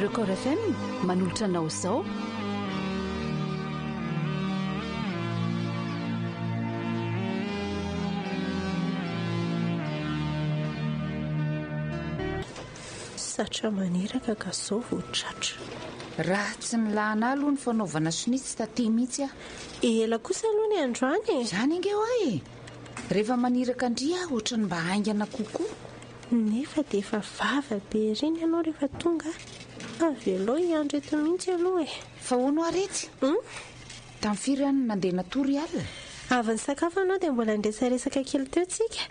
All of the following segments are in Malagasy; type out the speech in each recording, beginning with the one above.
Record FM manolotra anao izao. Satra maniraka ka zao vao tratra. Raha tsy nilana aloha ny fanaovana sonia tsy taty mihitsy aho. Ela kosa aloha ny androany e. Izany ange hoa e! Rehefa maniraka an-dry aho ohatran'ny mba haingana kokoa. Nefa dia efa vava be ery ny anao rehefa tonga a! Avelao hiandry eto mihitsy aloha e! Fa hono hoa retsy? Hum? Tamin'ny firy aho no nandeha natory alina? Avy nisakafo ianao dia mbola niresaresaka kely teo tsika.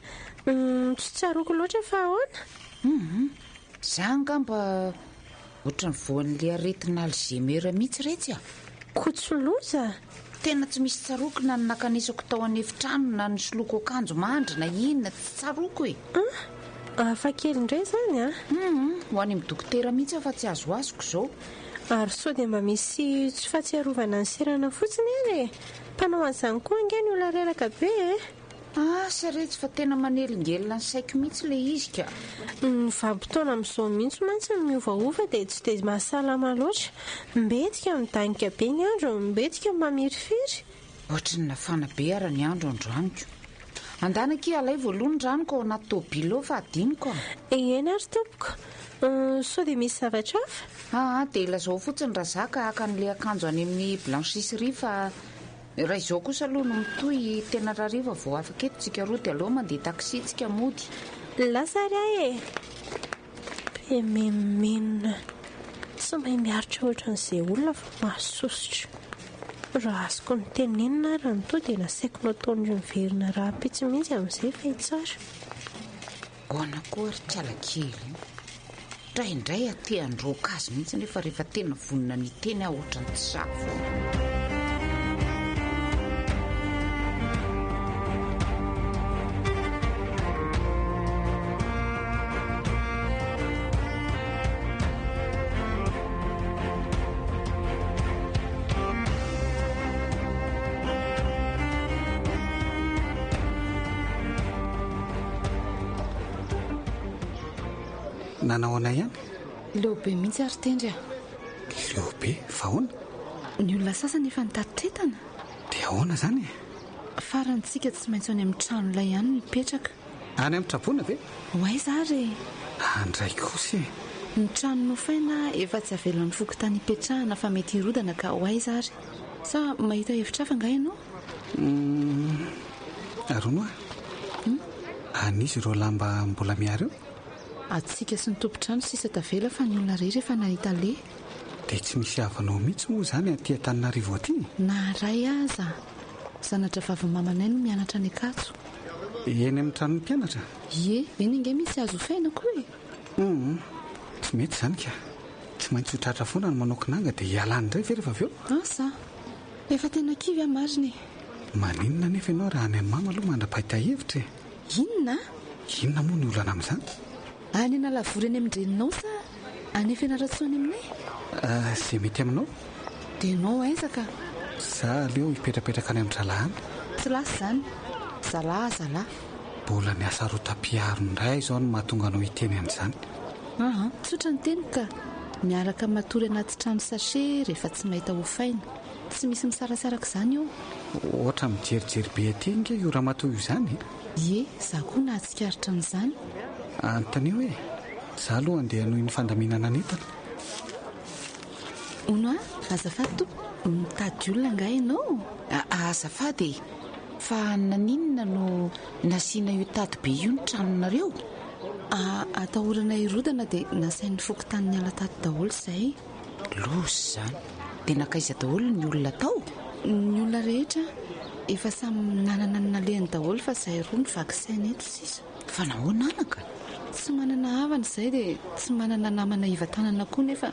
Hum, tsy tsaroako loatra fa ahoana? Hum, za angamba Ohatran'ny voan'ilay aretina Alzheimer mihitsy retsy a! Ko tsy loza? Tena tsy misy tsaroako na ny nakanesako tao an'efitrano na nisoloako akanjo mandry na inona, tsy tsaroako e! An! Hafa kely indray izany an! Hum, ho any amin'ny dokotera mihitsy aho fa tsy azoazoko izao. Ary sao dia mba misy tsy fahatsiarovana ny serana fotsiny ary e! Mpanao an'izany koa ange ny olona reraka be e! Asa retsy fa tena manelingelina ny saiko mihitsy ilay izy ka. Ny vanim-potoana amin'izao mihitsy mantsy no miovaova dia tsy dia mahasalama loatra. Mbetika midanika be ny andro, mbetika mamirifiry. Ohatry ny nafana be ara ny andro androany ko. Andana akia alaivo aloha ny ranoko ao anaty tôbily ao fa adinoko a. Eny ary tompoko. Sao dia misy zavatra hafa? Aa dia lazao fotsiny Razaka haka an'ilay akanjo any amin'ny blanchisserie fa Raha izao kosa aloha no mitohy, tena rahariva vao afaka eto tsika roa dia aleo mandeha taxi tsika mody. Lasa ary aho e! Be menomenona. Tsy mahay miaritra ohatran'izay olona fa mahasosotra. Raha azoko notenenina ary ny toa dia nasaiko nataon'ireo miverina rahampitso mihitsy amin'izay fa hitsara. Ahoana koa ry kala kely io? Indraindray aho te handroaka azy mihitsy nefa rehefa tena vonona ny hiteny aho ohatran'ny tsy sahy foana. Nanao ahoana ihany? Leo be mihitsy ary Tendry a! Leo be? Fa ahoana? Ny olona sasany efa nitati-tretana. Dia ahoana izany e? Farany tsika tsy maintsy any amin'ny trano ilay ihany no hipetraka. Any amin'ny traboina ve? Ho aiza ary e? Andray kosa e! Ny trano nofaina efa tsy avelan'ny fokontany hipetrahana fa mety hirodana ka ho aiza ary? Sa mahita hevitra hafa angaha ianao? Humm. Ary hono hoa? An'iza ireo lamba mbola mihary eo? Antsika sy ny tompon-trano sisa tavela fa ny olona rehetra efa nahita aleha. Dia tsy misy havanao mihitsy moa izany aty Antananarivo aty? Na iray aza. Zana-drahavavin'ny mamanay no mianatra any Ankatso. Eny amin'ny tranon'ny mpianatra? Ie, eny ange misy azo hofaina koa e! Humm. Tsy mety izany ka. Tsy maintsy ho tratra foana ny manao kinanga dia hiala any indray ve rehefa avy eo? Asa. Efa tena kivy aho marina e! Maninona anefa ianao raha any amin'i mama aloha mandra-pahita hevitra e? Inona? Inona moa ny olana amin'izany? Any Analavory any amin-dreninao sa any Fianarantsoa any aminay? Izay mety aminao. Dia ianao aiza ka? Za aleo hipetrapetraka any amin-drahalahy any. Tsy lasa izany. Zalahy zalahy. Mbola ny hasarotam-piaro indray izao no mahatonga anao hiteny an'izany. Aa, tsotra ny teniko ka. Miaraka matory anaty trano sachet rehefa tsy mahita hofaina. Tsy misy misarasaraka izany eo. Ohatra mijerijery be aty ange io ramatoa io izany e! Ie, za koa nahatsikaritra an'izany. Anontanio e! Za aloha andeha hanohy ny fandaminana ny entana. Hono a, azafady tompoko, mitady olona angaha ianao? Azafady e! Fa naninona no nasiana io tady be io ny tranonareo? Atahorana hirodana dia nasain'ny fokontany niala tato daholo izay. Loza izany! Dia nankaiza daholo ny olona tao? Ny olona rehetra efa samy nanana ny nalehany daholo fa izahay roa no vaky saina eto sisa. Fa nahoana anaka? Tsy manana havana izahay dia tsy manana namana hivantanana koa nefa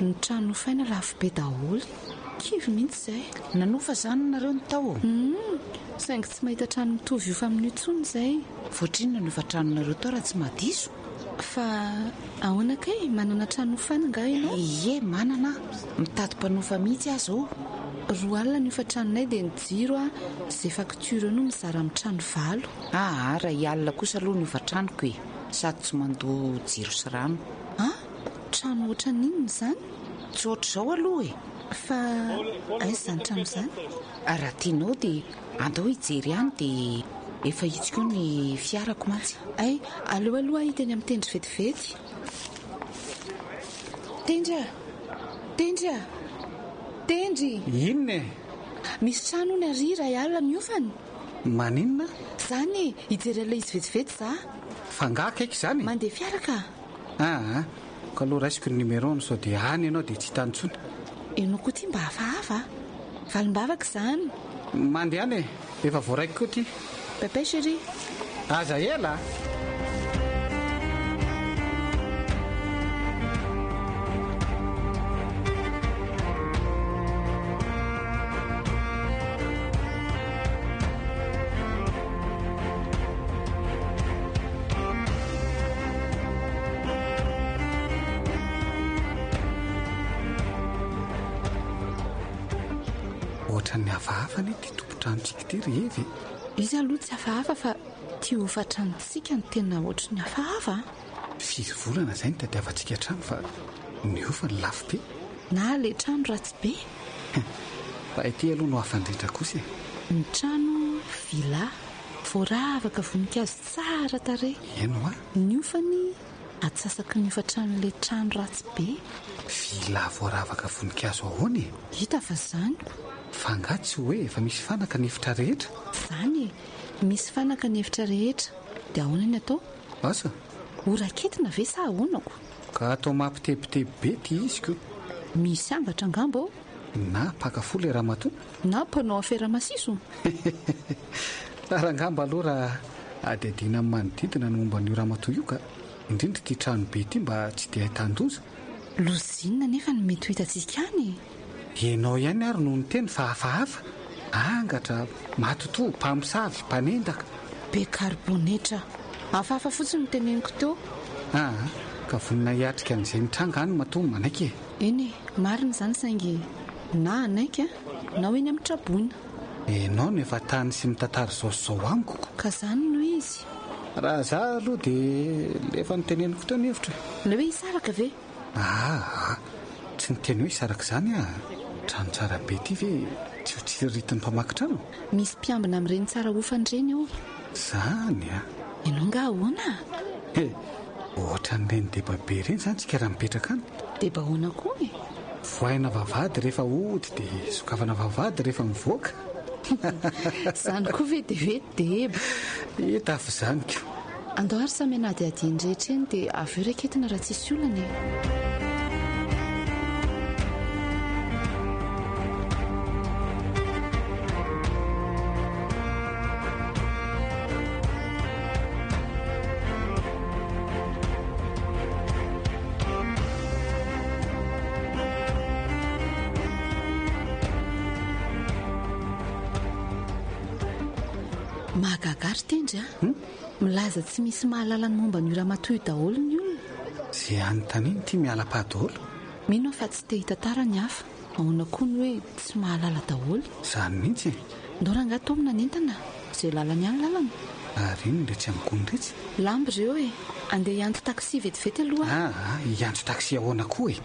ny trano nofaina lafo be daholo. Kivy mihitsy izahay. Nanofa izany nareo ny tao? Humm! Saingy tsy mahita trano mitovy hofa amin'io intsony izahay. Voatrinona ny hofan-tranonareo tao raha tsy mahadiso? Fa ahoana kay? Manana trano hofana angaha ianao? Ie, manana aho. Mitady mpanofa mihitsy aho izao. 20 ny hofan-tranonay dia ny jiro izay facture eo no mizara amin'ny trano valo. Aa, iray alina kosa aloha ny hofan-tranoko e! Sady tsy mandoa jiro sy rano. An? Trano ohatran'inona izany? Tsy ohatr'izao aloha e! Fa aiza izany trano izany? Raha tianao dia andao hijery any dia efa itsy koa ny fiarako mantsy. Hay, aleo aloha hita eny amin'ny tendry vetivety. Tendry a! Tendry a! Tendry! Inona e? Misy trano hono ary iray alina ny hofany. Maninona? Zany e! Hijery an'ilay izy vetivety za. Fa angaha akaiky izany e? Mandeha fiara ka! Aa! Ka aloha raisiko ny numéro-ny sao dia any ianao dia tsy hitany intsony. Ianao koa ity mba hafahafa a! Valim-bavaka izany. Mandehana e! Efa voaraiko koa ity. Bye bye chérie. Aza ela a! Ohatran'ny hafahafa anie ity tompon-tranontsika ity ry Eva e! Izy aloha tsy hafahafa fa ity hofan-tranontsika no tena ohatran'ny hafahafa a! Firy volana izay nitadiavantsika trano fa ny hofany lafo be. Na ilay trano ratsy be. Fa ity aloha no hafa indrindra kosa e! Ny trano villa. Voaravaka voninkazo tsara tarehy. Eny hoa. Ny hofany atsasaky ny hofan-tranon'ilay trano ratsy be. Villa voaravaka voninkazo ahoana e? Hita fa zany ko. Fa angaha tsy hoe efa misy fanaka ny efitra rehetra? Zany e! Misy fanaka ny efitra rehetra. Dia ahoana ny atao? Asa? Ho raketina ve sa ahoana ko? Ka atao mampitebiteby be ity izy ko. Misy angatra angamba ao? Na mpaka fo ilay ramatoa? Na mpanao afera masiso? Ary angamba aloha raha hadihadiana amin'ny manodidina ny momba an'io ramatoa io ka. Indrindra ity trano be ity mba tsy dia ahitan-doza. Loza inona anefa no mety ho hitantsika any e? Ianao ihany ary no niteny fa hafahafa, angatra, matotoa, mpamosavy, mpanendaka. Be karibonetra. Hafahafa fotsiny no teneniko teo. Aa, ka vonona hiatrika an'izay mitranga any matoa manaiky e. Eny e, marina izany saingy na hanaiky na ho eny amin'ny traboina. Ianao no efa tany sy mitantara izao sy izao amiko ko. Ka izany no izy. Raha za aloha dia le efa noteneniko teo ny hevitro e. Ilay hoe hisaraka ve? Aa, tsy niteny hoe hisaraka izany aho. Trano tsara be ity ve tsy ho tsiriritin'ny mpamaky trano? Misy mpiambina amin'ireny tsara hofana ireny eo. Izany a! Ianao angaha ahoana? He! Ohatran'ireny deba be ireny izany tsika raha mipetraka any. Deba ahoana koa e? Vohaina vavahady rehefa hody dia sokafana vavahady rehefa mivoaka. Izany koa ve dia hoe deba? Hita fa izany ko. Andao ary samy hanadihady eny rehetra eny dia avy eo raiketina raha tsisy olana e. Mahagaga ary Tendry a! Hmm? Milaza tsy misy mahalala ny momba an'io ramatoa io daholo ny olona. Izay anontaniana ity miala pa daholo. Mino aho fa tsy te hitantara ny hafa. Ahoana koa ny hoe tsy mahalala daholo? Izany mihitsy e! Ndao rangahy Tom nanentana, izay lalany ihany lalana. Ary inona iretsy amin'ny gony iretsy? Lamba ireo e! Andeha hiantso taxi vetivety aloha aho. Aa, hiantso taxi ahoana koa e?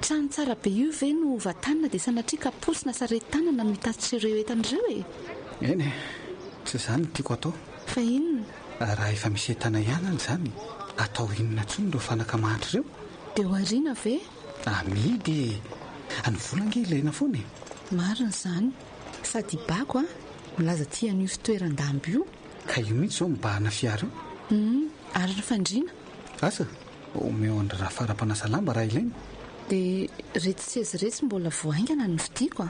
Trano tsara be io ve no hovatanina dia sanatria kapoty na sarety tanana no hitatitra ireo entana ireo e? Eny e, tsy izany no tiako atao. Fa inona? Raha efa misy entana ihany any izany, atao inona intsony ireo fanaka mahantra ireo? Dia ho ariana ve? Amidy e! Ny vola ange ilaina foana e! Marina izany. Sady i Bako a, milaza tia an'io fitoeran-dambo io. Ka io mihitsy izao mibahana fiara io. Hum, ary ny fandriana? Asa, omeo an-dry Rafara mpanasa lamba raha ilaina. Dia iretsy seza iretsy mbola vao haingana no novidiako a!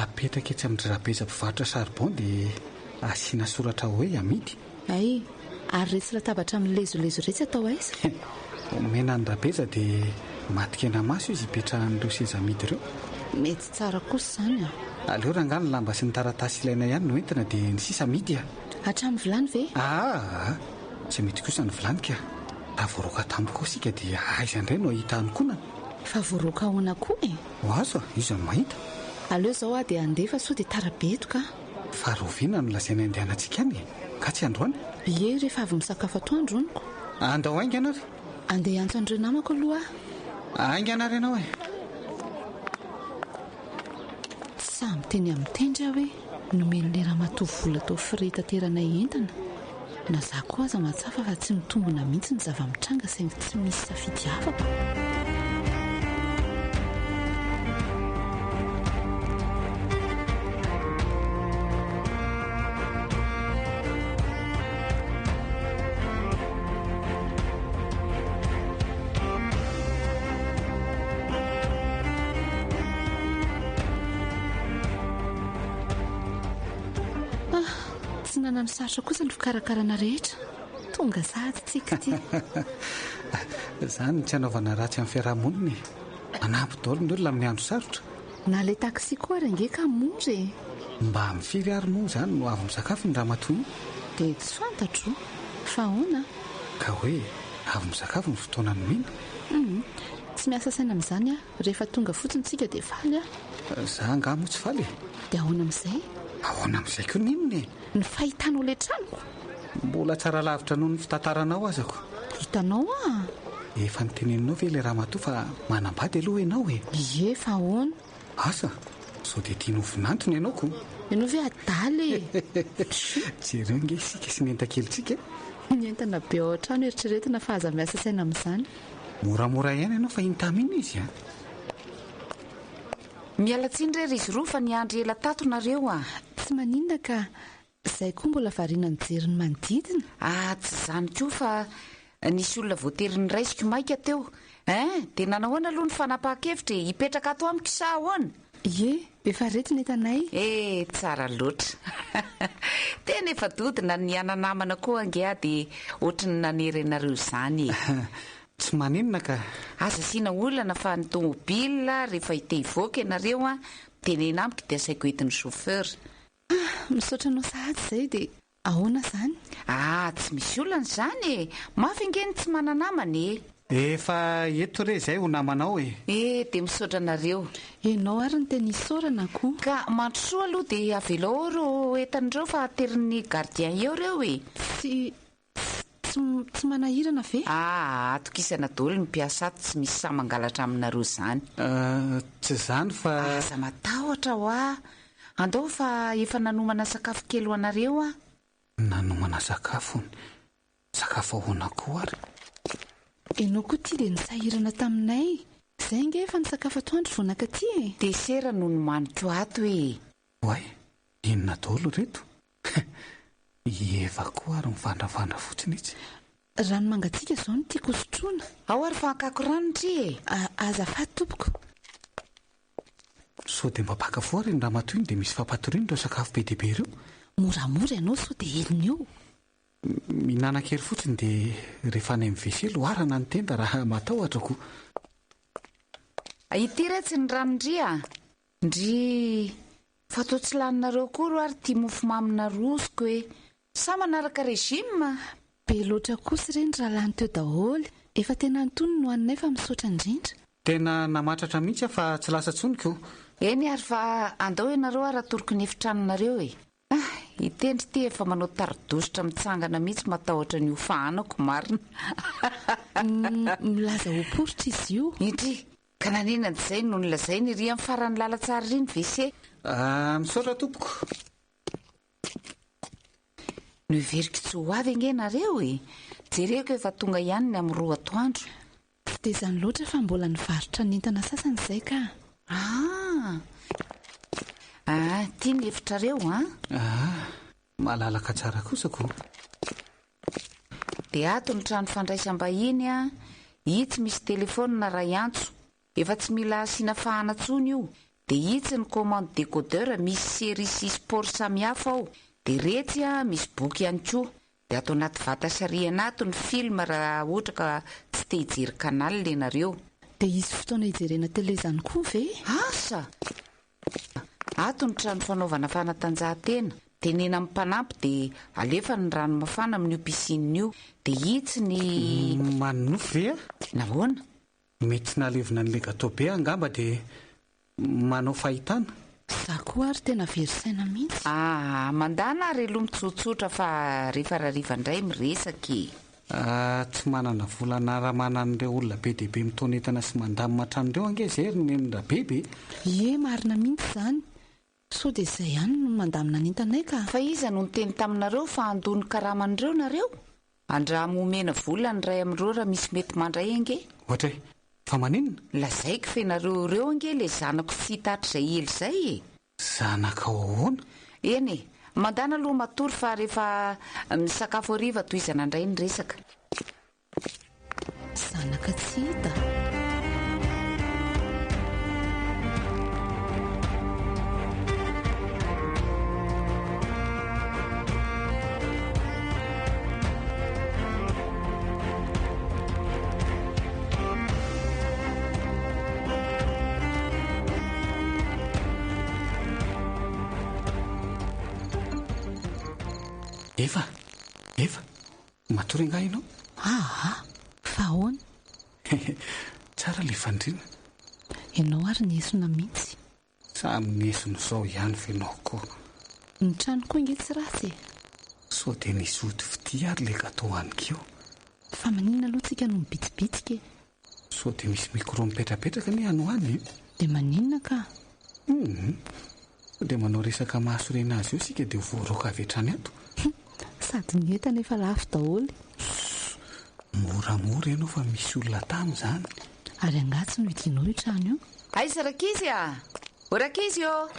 Apetraka etsy amin-dry Rabeza mpivarotra charbon dia asiana soratra hoe amidy. Hay, ary iretsy latabatra milezolezo iretsy atao aiza? Omena an'i Rabeza dia matin-kena maso izy hipetrahan'ireo seza amidy ireo. Mety tsara kosa izany an! Aleo rangahy ny lamba sy ny taratasy ilaina ihany no entina dia ny sisa amidy a! Hatramin'ny vilany ve? Aa! Tsy mety kosa ny vilany ka! Raha voaroaka tampoka ao isika dia aiza indray no hahita ankohonana? Fa voaroaka ahoana koa e? Ho azo a! Iza no mahita? Aleo izao aho dia handeha fa sao dia tara be eto ka! Fa rahoviana no lazaina handehanantsika any e? Nga tsy androany? Ie, rehefa avy misakafo atoandro honko. Andao haingana ary. Andeha hiantso an'ireo namako aloha aho. Haingana ary ianao e! Tsy sahy miteny amin'ny tendry aho hoe nomen'ilay ramatoa vola tao frais hitateranay entana. Na za koa aza mahatsapa fa tsy mitombina mihitsy ny zava-mitranga saingy tsy misy safidy hafa ko. Ah, tsy nanano sarotra kosa ny fikarakarana rehetra. Tonga sahady tsika ity. Izany no tsy anaovana ratsy amin'ny fiaraha-monina e. Manampy daholo ny olona amin'ny andro sarotra. Na ilay taxi koa ary ange ka mora e. Mba amin'ny firy ary moa izany no avy misakafo ny ramatoa io? Dia tsy fantatro. Fa ahoana? Ka hoe avy misakafo ny fotoana nomena? Hum, tsy miasa saina amin'izany aho. Rehefa tonga fotsiny tsika dia faly aho. Za angaha moa tsy faly e? Dia ahoana amin'izay? Ahoana amin'izay koa ny inona e? Ny fahitanao ilay tranoko? Mbola tsara lavitra noho ny fitantaranao aza ko. Hitanao an! Efa noteneninao ve ilay ramatoa fa manambady aloha ianao e? Ie, fa ahoana? Asa, sao dia tiany ho vinantony ianao ko. Ianao ve adala e? Jereo ange isika sy ny entan-kelintsika e! Ny entana be ao an-trano eritreretina fa aza miasa saina amin'izany. Moramora ihany ianao fa iny tamin izy a! Miala tsiny re ry izy roa fa niandry ela tato nareo a! Tsy maninona ka, Zay koa mbola variana nijery ny manodidina. Ah tsy izany koa fa nisy olona voatery noraisiko maika teo hein! Dia nanahoana aloha ny fanapahan-kevitra e? Hipetraka ato amiko sa ahoana? Ie, efa reto ny entanay. Eh, tsara loatra. Tena efa dodona ny hana-namana koa ange aho dia ohatry ny nanery anareo izany e. Tsy maninona ka. Aza asiana olana fa ny tomobile rehefa te-hivoaka ianareo an, mitenena amiko dia asaiko entin'ny chauffeur. Ah, misaotra anao sahady izay dia ahoana izany? Ah, tsy misy olana izany e! Mafy ange ny tsy mana-namana e! Efa eto re izay ho namanao e! Eh, dia misaotra anareo. Ianao ary no tena isaorana ko. Ka mandrosoa aloha dia avelao ao ireo entana ireo fa aterin'ny gardien eo ireo e! Tsy, tsy, tsy manahirana ve? Ah, atokisana daholo ny mpiasa ato tsy misy sahy mangalatra aminareo izany. Euh, tsy izany fa. Aza matahotra hoa! Andao fa efa nanomana sakafo kely ho anareo aho. Nanomana sakafo hono. Sakafo ahoana koa ary? Ianao koa ity dia nisahirana taminay. Izay ange efa nisakafo atoandro vao nakaty e! Desera no nomaniko ato e! Oay, inona daholo ireto? I Eva koa ary mivandravandra fotsiny itsy. Rano mangatsiaka izao no tiako hosotroina. Ao ary fa hakako rano ndry e! Azafady tompoko. Sao dia mba mpaka fo ary iny ramatoa iny dia misy fampatoriana ireo sakafo be dia be ireo? Moramora ianao sao dia helony eo. Mihinana kely fotsiny dia rehefa any amin'ny WC loharana ny tenda raha matahotra ko. Ity re tsy ny rano-ndry a! Ndry! Fa toa tsy laninareo akory ary ity mofomamy narosoko e! Sa manaraka régime? Be loatra kosa ireny raha lany teo daholo. Efa tena antonony no haninay fa misaotra indrindra. Tena namatratra mihitsy aho fa tsy lasa intsony ko. Eny ary fa andao ianareo ary atoroko ny efitranonareo e! Ah! I Tendry ity efa manao tari-dositra mitsangana mihitsy matahotra ny ho fahanako marina. Milaza ho poritra izy io. Indry! Ka naninona izay no nolazainy iry amin'ny faran'ny lalantsara iry ny WC? Ah! Misaotra tompoko. Noheveriko tsy ho avy ange nareo e! Jereko efa tonga ihany ny amin'ny roa atoandro. Tsy dia izany loatra fa mbola nivarotra ny entana sasany izay ka. Ah! Ah, ity ny efitrareo an! Ah, malalaka tsara kosa ko. Dia ato ny trano fandraisam-bahiny an! Itsy misy telefaonina raha hiantso. Efa tsy mila asiana fahana tsony io, de itsy ny commande decodeur misy serie sy sport samihafa ao, de retsy a misy boky ihany koa, de ato anaty vata sarihana ato ny film raha ohatra ka tsy te hijery canal ianareo. De hisy fotoana hijerena télé zany koa ve? Asa! Ato ny trano fanaovana fanatanjahantena, tenena amin'ny mpanampy de alefa ny rano mafana amin'io piscine io, de itsy ny. Manonofy ve a? Nahoana? Mety tsy nahalevona an'ilay gâteau be angamba dia manao fahitana. Za koa ary tena very saina mihitsy. Aa mandana ary aloha mitsotsotra fa rehefa rariva indray miresaka e. Ah, tsy manana vola hanaramana an'ireo olona be dia be mitaona entana sy mandamina trano ireo ange izay ry Neny Rabeby e! Ie, marina mihitsy izany. Sao dia izay ihany no mandamina ny entanay ka! Fa iza no niteny taminareo fa handoa ny karaman'ireo nareo? Andramo omena vola ny iray amin'ireo raha misy mety mandray ange. Ohatra e! Fa maninona? Lazaiko fa ianareo ireo ange ilay zanako tsy hita hatrizay ela izay e! Zanakao ahoana? Eny e! Mandàna aloha matory fa rehefa misakafo hariva tohizana indray ny resaka. Zanaka tsy hita. Eva! Eva! Matory angaha ianao? Aa! Fa ahoana? Tsara ilay fandriana. Ianao ary niesona mihitsy. Samy niesona izao ihany ve ianao koa? Ny trano koa ange tsy ratsy e! Sao dia nisy ody fitia ary ilay gateau haniko eo? Fa maninona aloha tsika no mibitsibitsika e? Sao dia misy micro mipetrapetraka anie any ho any e? Dia maninona ka? Hum! Sao dia manao resaka mahasorena azy eo isika dia ho voaroaka avy hatrany ato? Hum! Sady ny entana efa lafo daholo. Ssss! Moramora ianao fa misy olona tany izany. Ary angaha tsy nohidianao io trano io? Aiza rankizy a! O rankizy ô!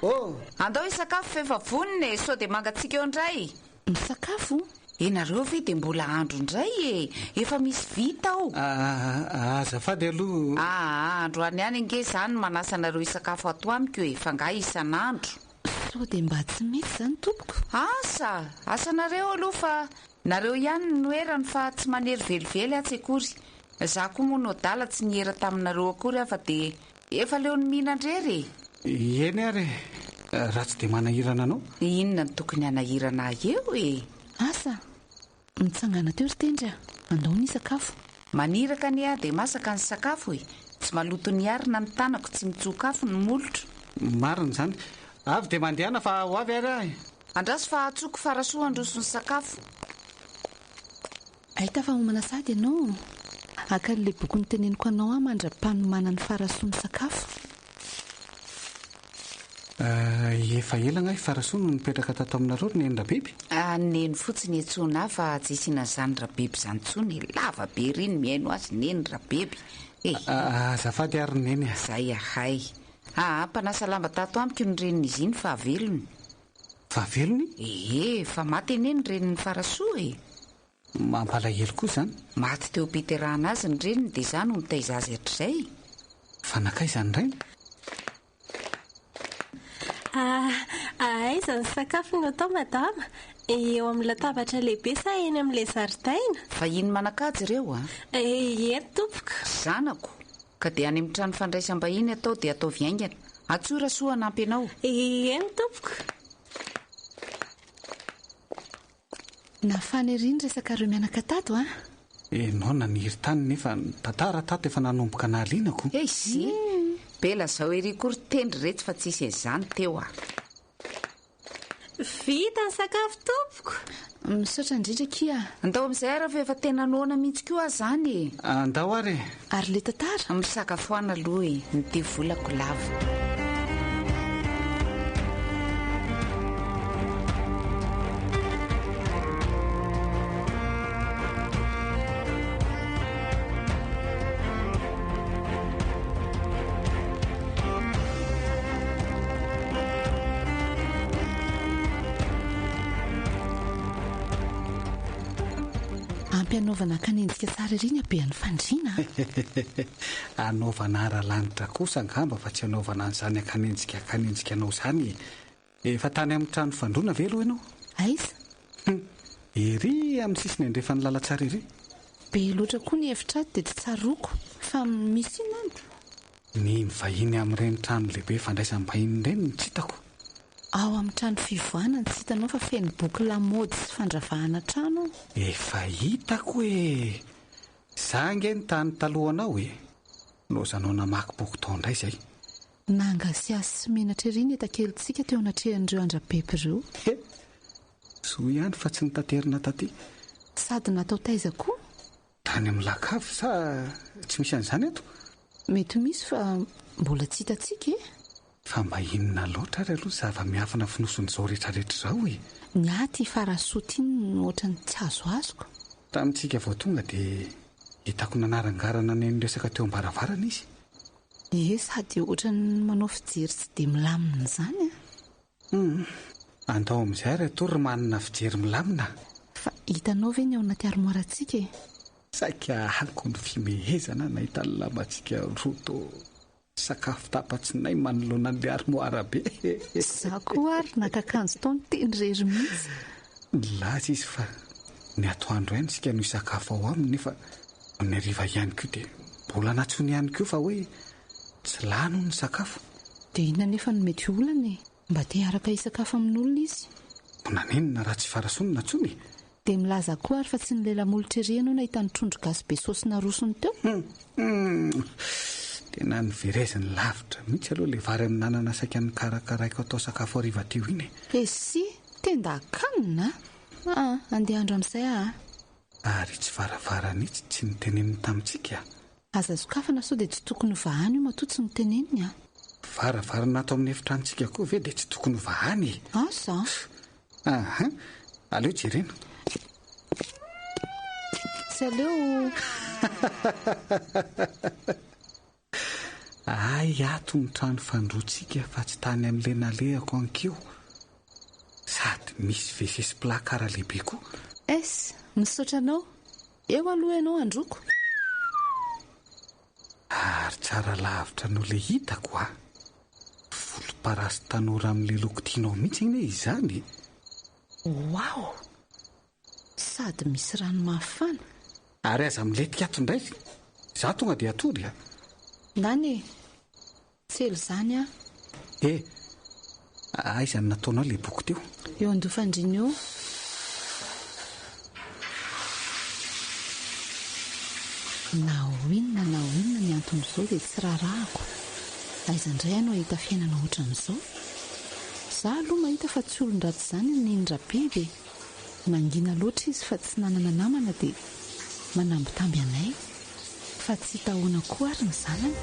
Ô! Andao hisakafo fa efa vonona e! Sao dia mangatsiaka eo indray! Misakafo? Ianareo ve dia mbola andro indray e! Efa misy vita ao! Aa azafady aloha. Aa androany ihany ange izaho no manasa anareo hisakafo ato amiko e! Fa angaha isan'andro? Sao dia mba tsy mety izany tompoko? Asa! Asa nareo aloha fa nareo ihany no erany fa tsy manery velively aho tsy akory. Izaho koa moa no adala tsy niera taminareo akory aho fa dia efa leo ny mihinan-drery e! Eny ary e! Raha tsy dia manahirana anao. Inona no tokony hanahirana ahy eo e? Asa! Mitsangàna teo ry Tendry a! Andao ny hisakafo. Maniraka anie aho dia masaka ny sakafo e! Tsy maloto ny arina ny tanako, tsy mitsoka afo ny molotro. Marina izany. Avy dia mandehana fa ho avy ary aho e! Andraso fa antsoiko Farasoa handroso ny sakafo. Ahita fa homana sahady ianao. Haka an'ilay boky noteneniko anao aho mandra-panomanan'i Farasoa ny sakafo. Efa ela angaha i Farasoa no nipetraka tato aminareo ry Neny Rabiby? Neny fotsiny iantsoana ahy fa tsy asiana an'izany Rabiby izany intsony e. Lava be ery ny mihaino azy Neny Rabiby e. Azafady ary Neny a. Zay ahay. Aa, mpanasa lamba tato amiko ny renin'izy iny fahavelony. Fahavelony? Ee, fa maty anie ny renin'i Farasoa e! Mampalahelo koa izany. Maty teo am-piterahana azy ny reniny dia izaho no nitaiza azy hatrizay. Fa nankaiza ny rainy? Ah, aiza ny sakafo no atao madama? Eo amin'ny latabatra lehibe sa eny amin'ilay zaridaina? Vahiny manan-kaja ireo a! Eny tompoko. Zanako, Ka dia any amin'ny trano fandraisam-bahiny atao dia ataovy haingana. Antsoy Rasoa hanampy anao. Eny tompoko. Nafana ery ny resakareo mianaka tato a! Enao naniry tany nefa ny tantara tato efa nanomboka nahaliana ko. Eizy! Be lazao ery koa ry tendry retsy fa tsisy an'izany teo a! Vita ny sakafo tompoko. Misaotra indrindra akia a. Andao amin'izay ary fa efa tena noana mihitsy koa aho izany e. Andao ary e. Ary le tantara? Misakafoana aloha e, ny divolako lava. Ampy hanaovana kanenjika tsara ery ny habean'ny fandriana a! Hanaovana ara-lanitra kosa angamba fa tsy hanaovana an'izany ankanenjika ankanenjika anao izany e! Efa tany amin'ny trano fandroana ve aloha ianao? Aiza? Hum! Ery amin'ny sisiny andrefan'ny lalantsara ery. Be loatra koa ny hevitra ato dia tsy tsaroako. Fa misy inona any? Ny mivahiny amin'ireny trano lehibe fandraisam-bahiny ireny no tsy hitako. Ao amin'ny trano fivoahana no tsy hitanao fa feno boky lamaody sy fandravahana trano ao. Efa hitako e! Za ange ny tany talohanao e! Lozanao namaky boky tao indray izay. Nangasiasy sy menatra ery ny entakelintsika teo anatrehan'ireo andrabeby ireo. He! Soa ihany fa tsy notaterina taty. Sady natao taiza koa? Tany amin'ny lakavy sa tsy misy an'izany eto? Mety misy fa mbola tsy hitantsika e! Fa mba inona loatra ary aloha zava-miafina fonosin'izao rehetrarehetra izao e? Ny ahy ity Farasoa ity no ohatran'ny tsy azoazoko. Tamintsika vao tonga dia hitako nanarangarana ny resaka teo am-baravarana izy. Ie, sady ohatran'ny manao fijery tsy dia milamina izany an! Hum, andao amin'izay ary atoa ry manana fijery milamina. Fa hitanao ve ny ao anaty armoire-ntsika e? Saika ahako ny fimehezana nahita ny lambantsika roa toa sakafo tapa-tsinay manoloana an'ilay armoire be. Izaho koa ary naka akanjo tao niteny irery mihitsy. Nilaza izy fa ny atoandro ihany isika no hisakafo ao aminy nefa ny hariva ihany koa dia mbola nantsoiny ihany koa fa hoe tsy lany hono ny sakafo. Dia inona anefa no mety ho olana e? Mba te hiaraka hisakafo amin'olona izy. Naninona raha tsy Farasoa no nantsoiny e? Dia milaza koa ary fa tsy nilela-molotra ery ianao nahita ny trondro gasy be saosy narosony teo? Hum! Tena nivereziny lavitra mihitsy aloha ilay vary amin'anana saika nokarakaraiko atao sakafo hariva teo iny e! Esy! Tenda-kanina a! Aa! Andeha handro amin'izay aho a! Ary itsy varavarana itsy tsy noteneniny tamintsika? Aza sokafana sao dia tsy tokony ho vahana io matoa tsy noteneniny a! Varavarana ato amin'ny efitranontsika koa ve dia tsy tokony ho vahana e? Asa an! Aha! Aleo jerena. Tsy aleo. Hay ato ny trano fandroantsika fa tsy tany amin'ilay nalehako ankeo. Sady misy WC sy placard lehibe koa. Es, misaotra anao. Eo aloha ianao handroko. Ary tsara lavitra noho ilay hitako a! Volomparasy tanora amin'ilay loko tianao mihitsy anie izany e! Waouh! Sady misy rano mafana. Ary aza milentika ato indray, izaho tonga dia hatory a! Nany e! Tsy ela izany aho. Eh! Aiza no nataonao ilay boky teo? Eo andoha fandriana eo. Na ho inona na ho inona ny anton'izao dia tsy raharahako. Aiza indray aho no hahita fiainana ohatran'izao? Izaho aloha mahita fa tsy olon-dratsy izany i Neny Rabiby e! Nangina loatra izy fa tsy nanana namana dia manambitamby anay. Fa tsy hita ahoana koa ary ny zanany.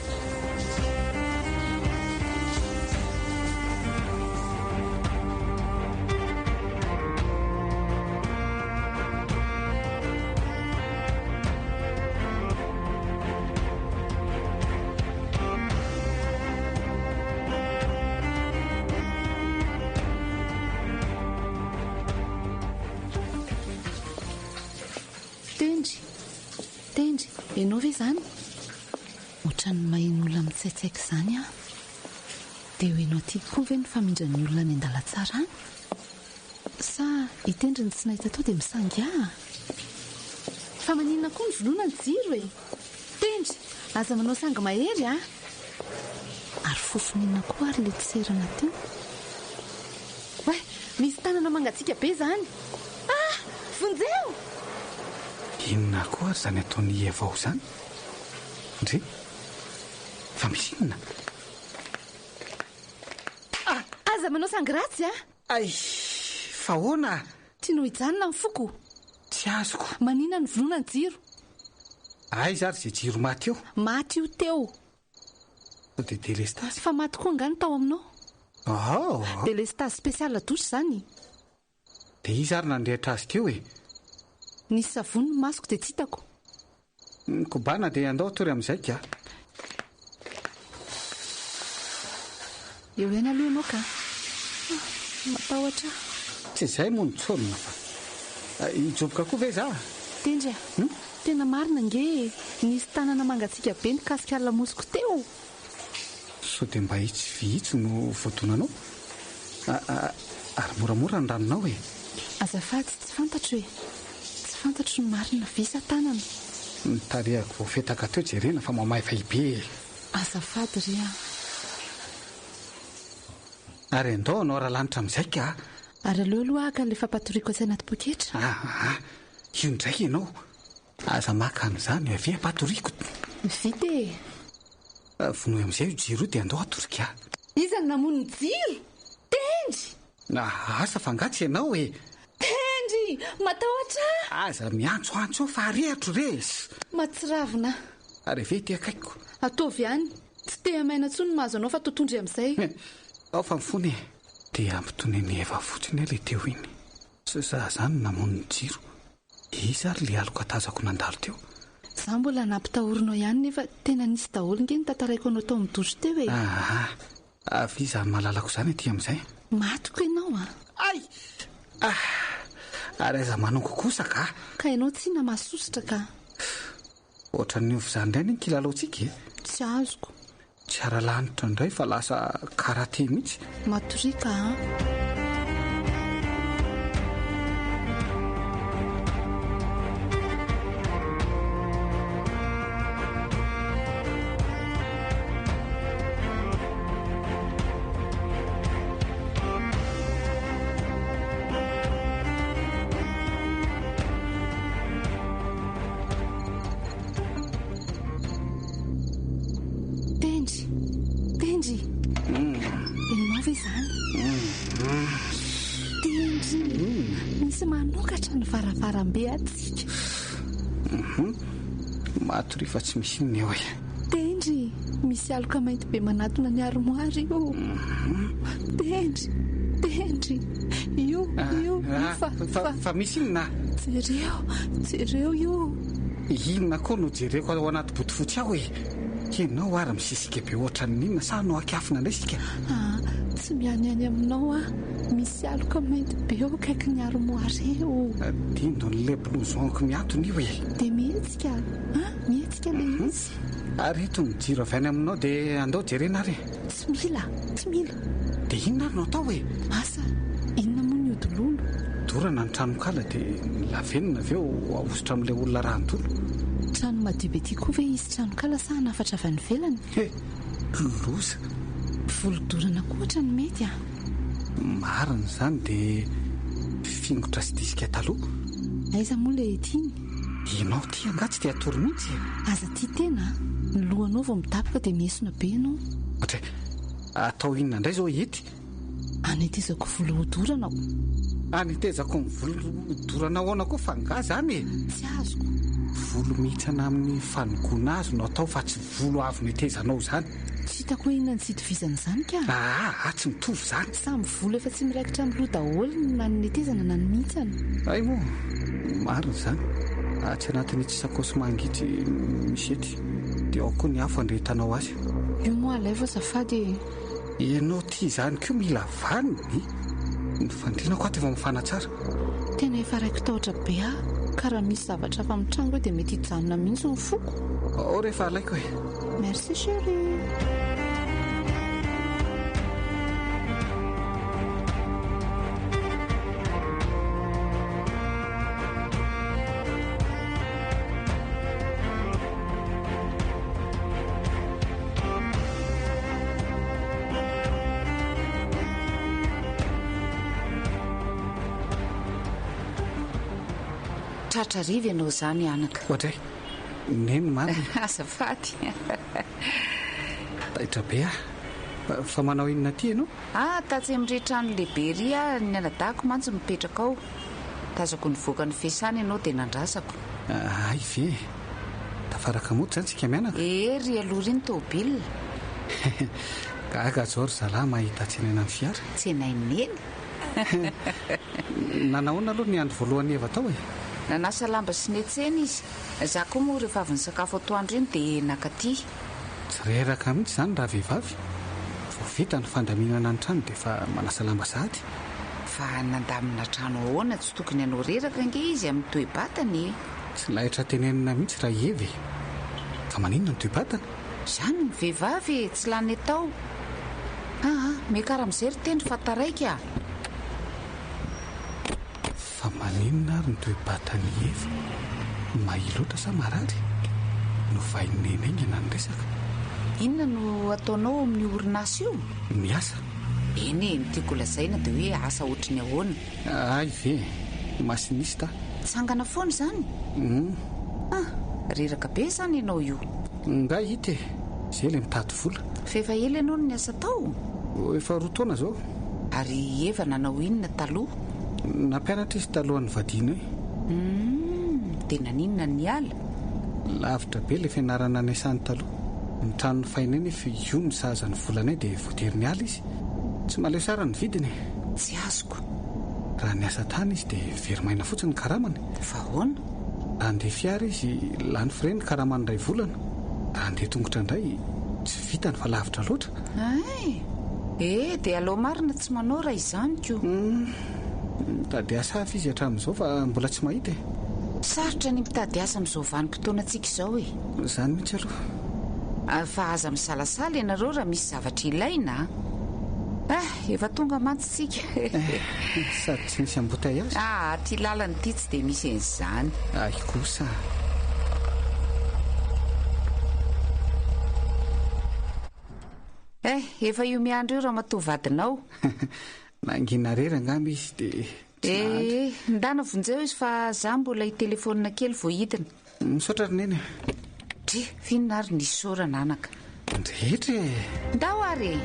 Tendry! Tendry, ianao ve izany? Ohatran'ny maheno olona mitsaitsaika izany aho. Dia ho heno aty koa ve ny famindran'ny olona any an-dalantsara any? Sa i Tendry no tsy nahita tao dia misangy ahy? Fa maninona koa no vonoina ny jiro e? Tendry, aza manao sangy mahery a! Ary fofona inona koa ary ilay tserana teo? Oay! Misy tanana mangatsiaka be izany! Ah! Vonjeo! Inona koa ary izany ataon'i Eva ao izany? Ndry! Fa misy inona? Ah! Aza manao sangy ratsy a! Ay! Fa ahoana? Tianao hijanona ny foko? Tsy azoko. Manina ny vonoina ny jiro? Aiza ary izay jiro maty eo? Maty io teo. Sao dia delestazy? Fa maty koa angaha ny tao aminao? Ao! Delestazy spécial douche izany. Dia iza ary nandrehitra azy teo e? Nisy savony ny masoko dia tsy hitako. Kobana dia andao hatory amin'izay ka. Eo ihany aloha ianao ka. Ah, matahotra aho. Tsy izay moa no tsorina fa. Hijoboka koa ve za? Tendry a! Tena marina ange e! Nisy tanana mangatsiaka be nikasika ny lamosiko teo. Sao dia mba itsy vy itsy no voadonanao? Ary moramora ny ranonao e! Azafady, tsy fantatro e! Tsy fantatro ny marina, vy sa tanana? Ny tarehako voafetaka teo jerena fa mamaivay be e! Azafady re a! Ary andao hanao ralanitra amin'izay ka! Ary aleo aloha haka ilay fampatoriako atsy anaty poketra. Aa! Io indray ianao! Aza maka an'izany, avia ampatoriako. Vita e! Vonoy amin'izay io jiro io dia andao hatory ka. Iza no namono ny jiro? Tendry! Asa fa angaha tsy ianao e! Tendry! Tendry! Matahotra aho! Aza miantsoantso eo fa arehitro re! Mahatsiravina. Ary avia ety akaikiko. Ataovy ihany. Tsy te hamaina intsony ny mahazo anao fa totondry amin'izay. Ao fa mifona e! Te hampitony an'i Eva fotsiny aho ilay teo iny. Tsy za zany no namono ny jiro. Iza ary le aloka tazako nandalo teo? Za mbola nampitahorinao ihany nefa tena nisy daholo nge ny tantaraiko anao tao amin'ny douche teo e! Aa! Avy izany malalako izany aty amin'izay. Matiko ianao an! Ay! Ah! Ary aza manongo kosa ka! Ka ianao tsinona mahasosotra ka! Ohatran'ny ovy izany indray anie ny kilalaontsika e! Tsy azoko. Tsy ara-lanitra indray fa lasa karate mihitsy. Matoriaka an! Tendry! Tendry! Henonao ve izany? Tendry! Misy manokatra ny varavarambe atsika. Matoria fa tsy misy inona eo e. Tendry! Misy aloka mainty be manatona ny armoire io. Tendry! Tendry! Io, io, io fa, fa. Fa misy inona? Jereo, jereo io. Inona koa no jereko ao anaty bodofotsy ao e? Ianao ary misisika be ohatran'ny inona sa hanao ankiafina indray isika? Ah, tsy mihanihany aminao aho. Misy aloka mainty be eo akaikin'ny armoire eo. Dindon'ilay blouson-ko mihantona io e. Dia mihetsika an, mihetsika ilay izy. Ary ito ny jiro avy any aminao dia andao jerena ary e. Tsy mila, tsy mila. Dia inona ary no atao e? Asa, inona moa ny ody lolo? Dorana ny tranonkala dia ny lavenona avy eo ahosotra amin'ilay olona rahan-dolo. Trano madio be ity koa ve hisy tranonkala sa hanafatra avy any ivelany? He, loza. Volo dorana koa ohatra no mety an. Marina izany dia fingotra sy disque taloha. Aiza moa ilay tiany? Ianao ity angaha tsy te hatory mihitsy e? Aza tia tena a! Ny lohanao vao midaboka dia miesona be ianao. Ohatra hoe atao inona indray izao ety? Anetezako volo hodorana o! Anetezako ny volo hodorana ahoana koa fa angaha izany e? Tsy azoko. Volo mihintsana amin'ny fanogoana azy no atao fa tsy volo avy netezanao izany. Tsy hitako hoe inona ny tsy itovizan'izany ka! Aa, tsy mitovy izany. Samy volo efa tsy miraikitra amin'ny loha daholo na ny netezana na ny mihintsana. Hay moa, marina izany. Atsy anatin'itsy sakaosy manga itsy misy ety. Dia ao koa ny afo andrehetanao azy. Io moa alaivo azafady e! Ianao ity izany koa mila vaniny. Ny fandrianako ato efa mafana tsara. Tena efa raiki-tahotra be aho ka raha misy zavatra hafa mitranga eo dia mety hijanona mihitsy ny foko. Ao re fa alaiko e! Merci chérie. Tratra hariva ianao izany anaka. Oadray, neny marina. Azafady. Taitra be aho. Fa manao inona aty ianao? Ah, tatsy amin'ry trano lehibe ery aho, ny anadahiko mantsy mipetraka ao. Tazako nivoaka ny fesana ianao dia nandrasako. Hay ve e! Tafaraka mody izany tsika mianaka? Ee, ry aloha ry ny tôbila. Gaga zao ry zalahy mahita tsenaina ny fiara. Tsenain'i Neny? Nanahoana aloha ny andro voalohan'i Eva tao e? Nanasa lamba sy niantsena izy. Za koa moa rehefa avy nisakafo atoandro iny dia nakaty. Tsy reraka mihitsy izany raha vehivavy. Vao vita ny fandaminana ny trano dia efa manasa lamba sahady. Fa nandamina trano ahoana tsy tokony hanao reraka ange izy amin'ny toe-batany e! Tsy laitra tenenina mihitsy raha i Eva e! Fa maninona ny toe-batana? Izany ny vehivavy e! Tsy lany atao. Aa! Miakara amin'izay ry Tendry fa taraiky a! Fa maninona ary ny toe-batan'i Eva? Mahia loatra sa marary? Novain'i Neny haingana ny resaka. Inona no ataonao ao amin'io orinasa io? Miasa. Eny e, ny tiako holazaina dia hoe asa ohatry ny ahoana? Hay ve e! Masinista aho. Mitsangana foana izany? Hum. Ah! Reraka be izany ianao io. Nga hita e! Izay ilay mitady vola. Fa efa ela ianao no niasa tao? Efa roa taona izao. Ary i Eva nanao inona taloha? Nampianatra izy talohan'ny nivadianay. Humm, dia naninona no niala? Lavitra be ilay fianarana niasany taloha. Ny trano nofainay nefa io no sahaza ny volanay dia voatery niala izy. Tsy mahaleo sara ny vidiny e! Tsy azoko. Raha niasa tany izy dia very maina fotsiny ny karamany. Fa ahoana? Raha handeha fiara izy, lany frais ny karamany iray volana. Raha handeha tongotra indray, tsy vitany fa lavitra loatra. Hay! Eh, dia aleo marina tsy manao raha izany ko. Humm, mitady asa hafa izy hatramin'izao fa mbola tsy mahita e. Sarotra ny mitady asa amin'izao vanim-potoanantsika izao e. Izany mihitsy aloha. Fa aza misalasala ianareo raha misy zavatra ilaina a. Ah, efa tonga mantsy tsika. Eh, sady tsy misy embouteillage. Ah, ity lalana ity tsy dia misy an'izany. Hay kosa. Eh, efa io miandry io ramatoa vadinao. Nangina irery angamba izy dia tsy nahandry. Eh, ndana vonjeo izy fa za mbola hitelefaonina kely vao hidina. Misaotra ry neny a. Dry, f'inona ary ny isaorana anaka? Ny rehetra e! Ndao ary e!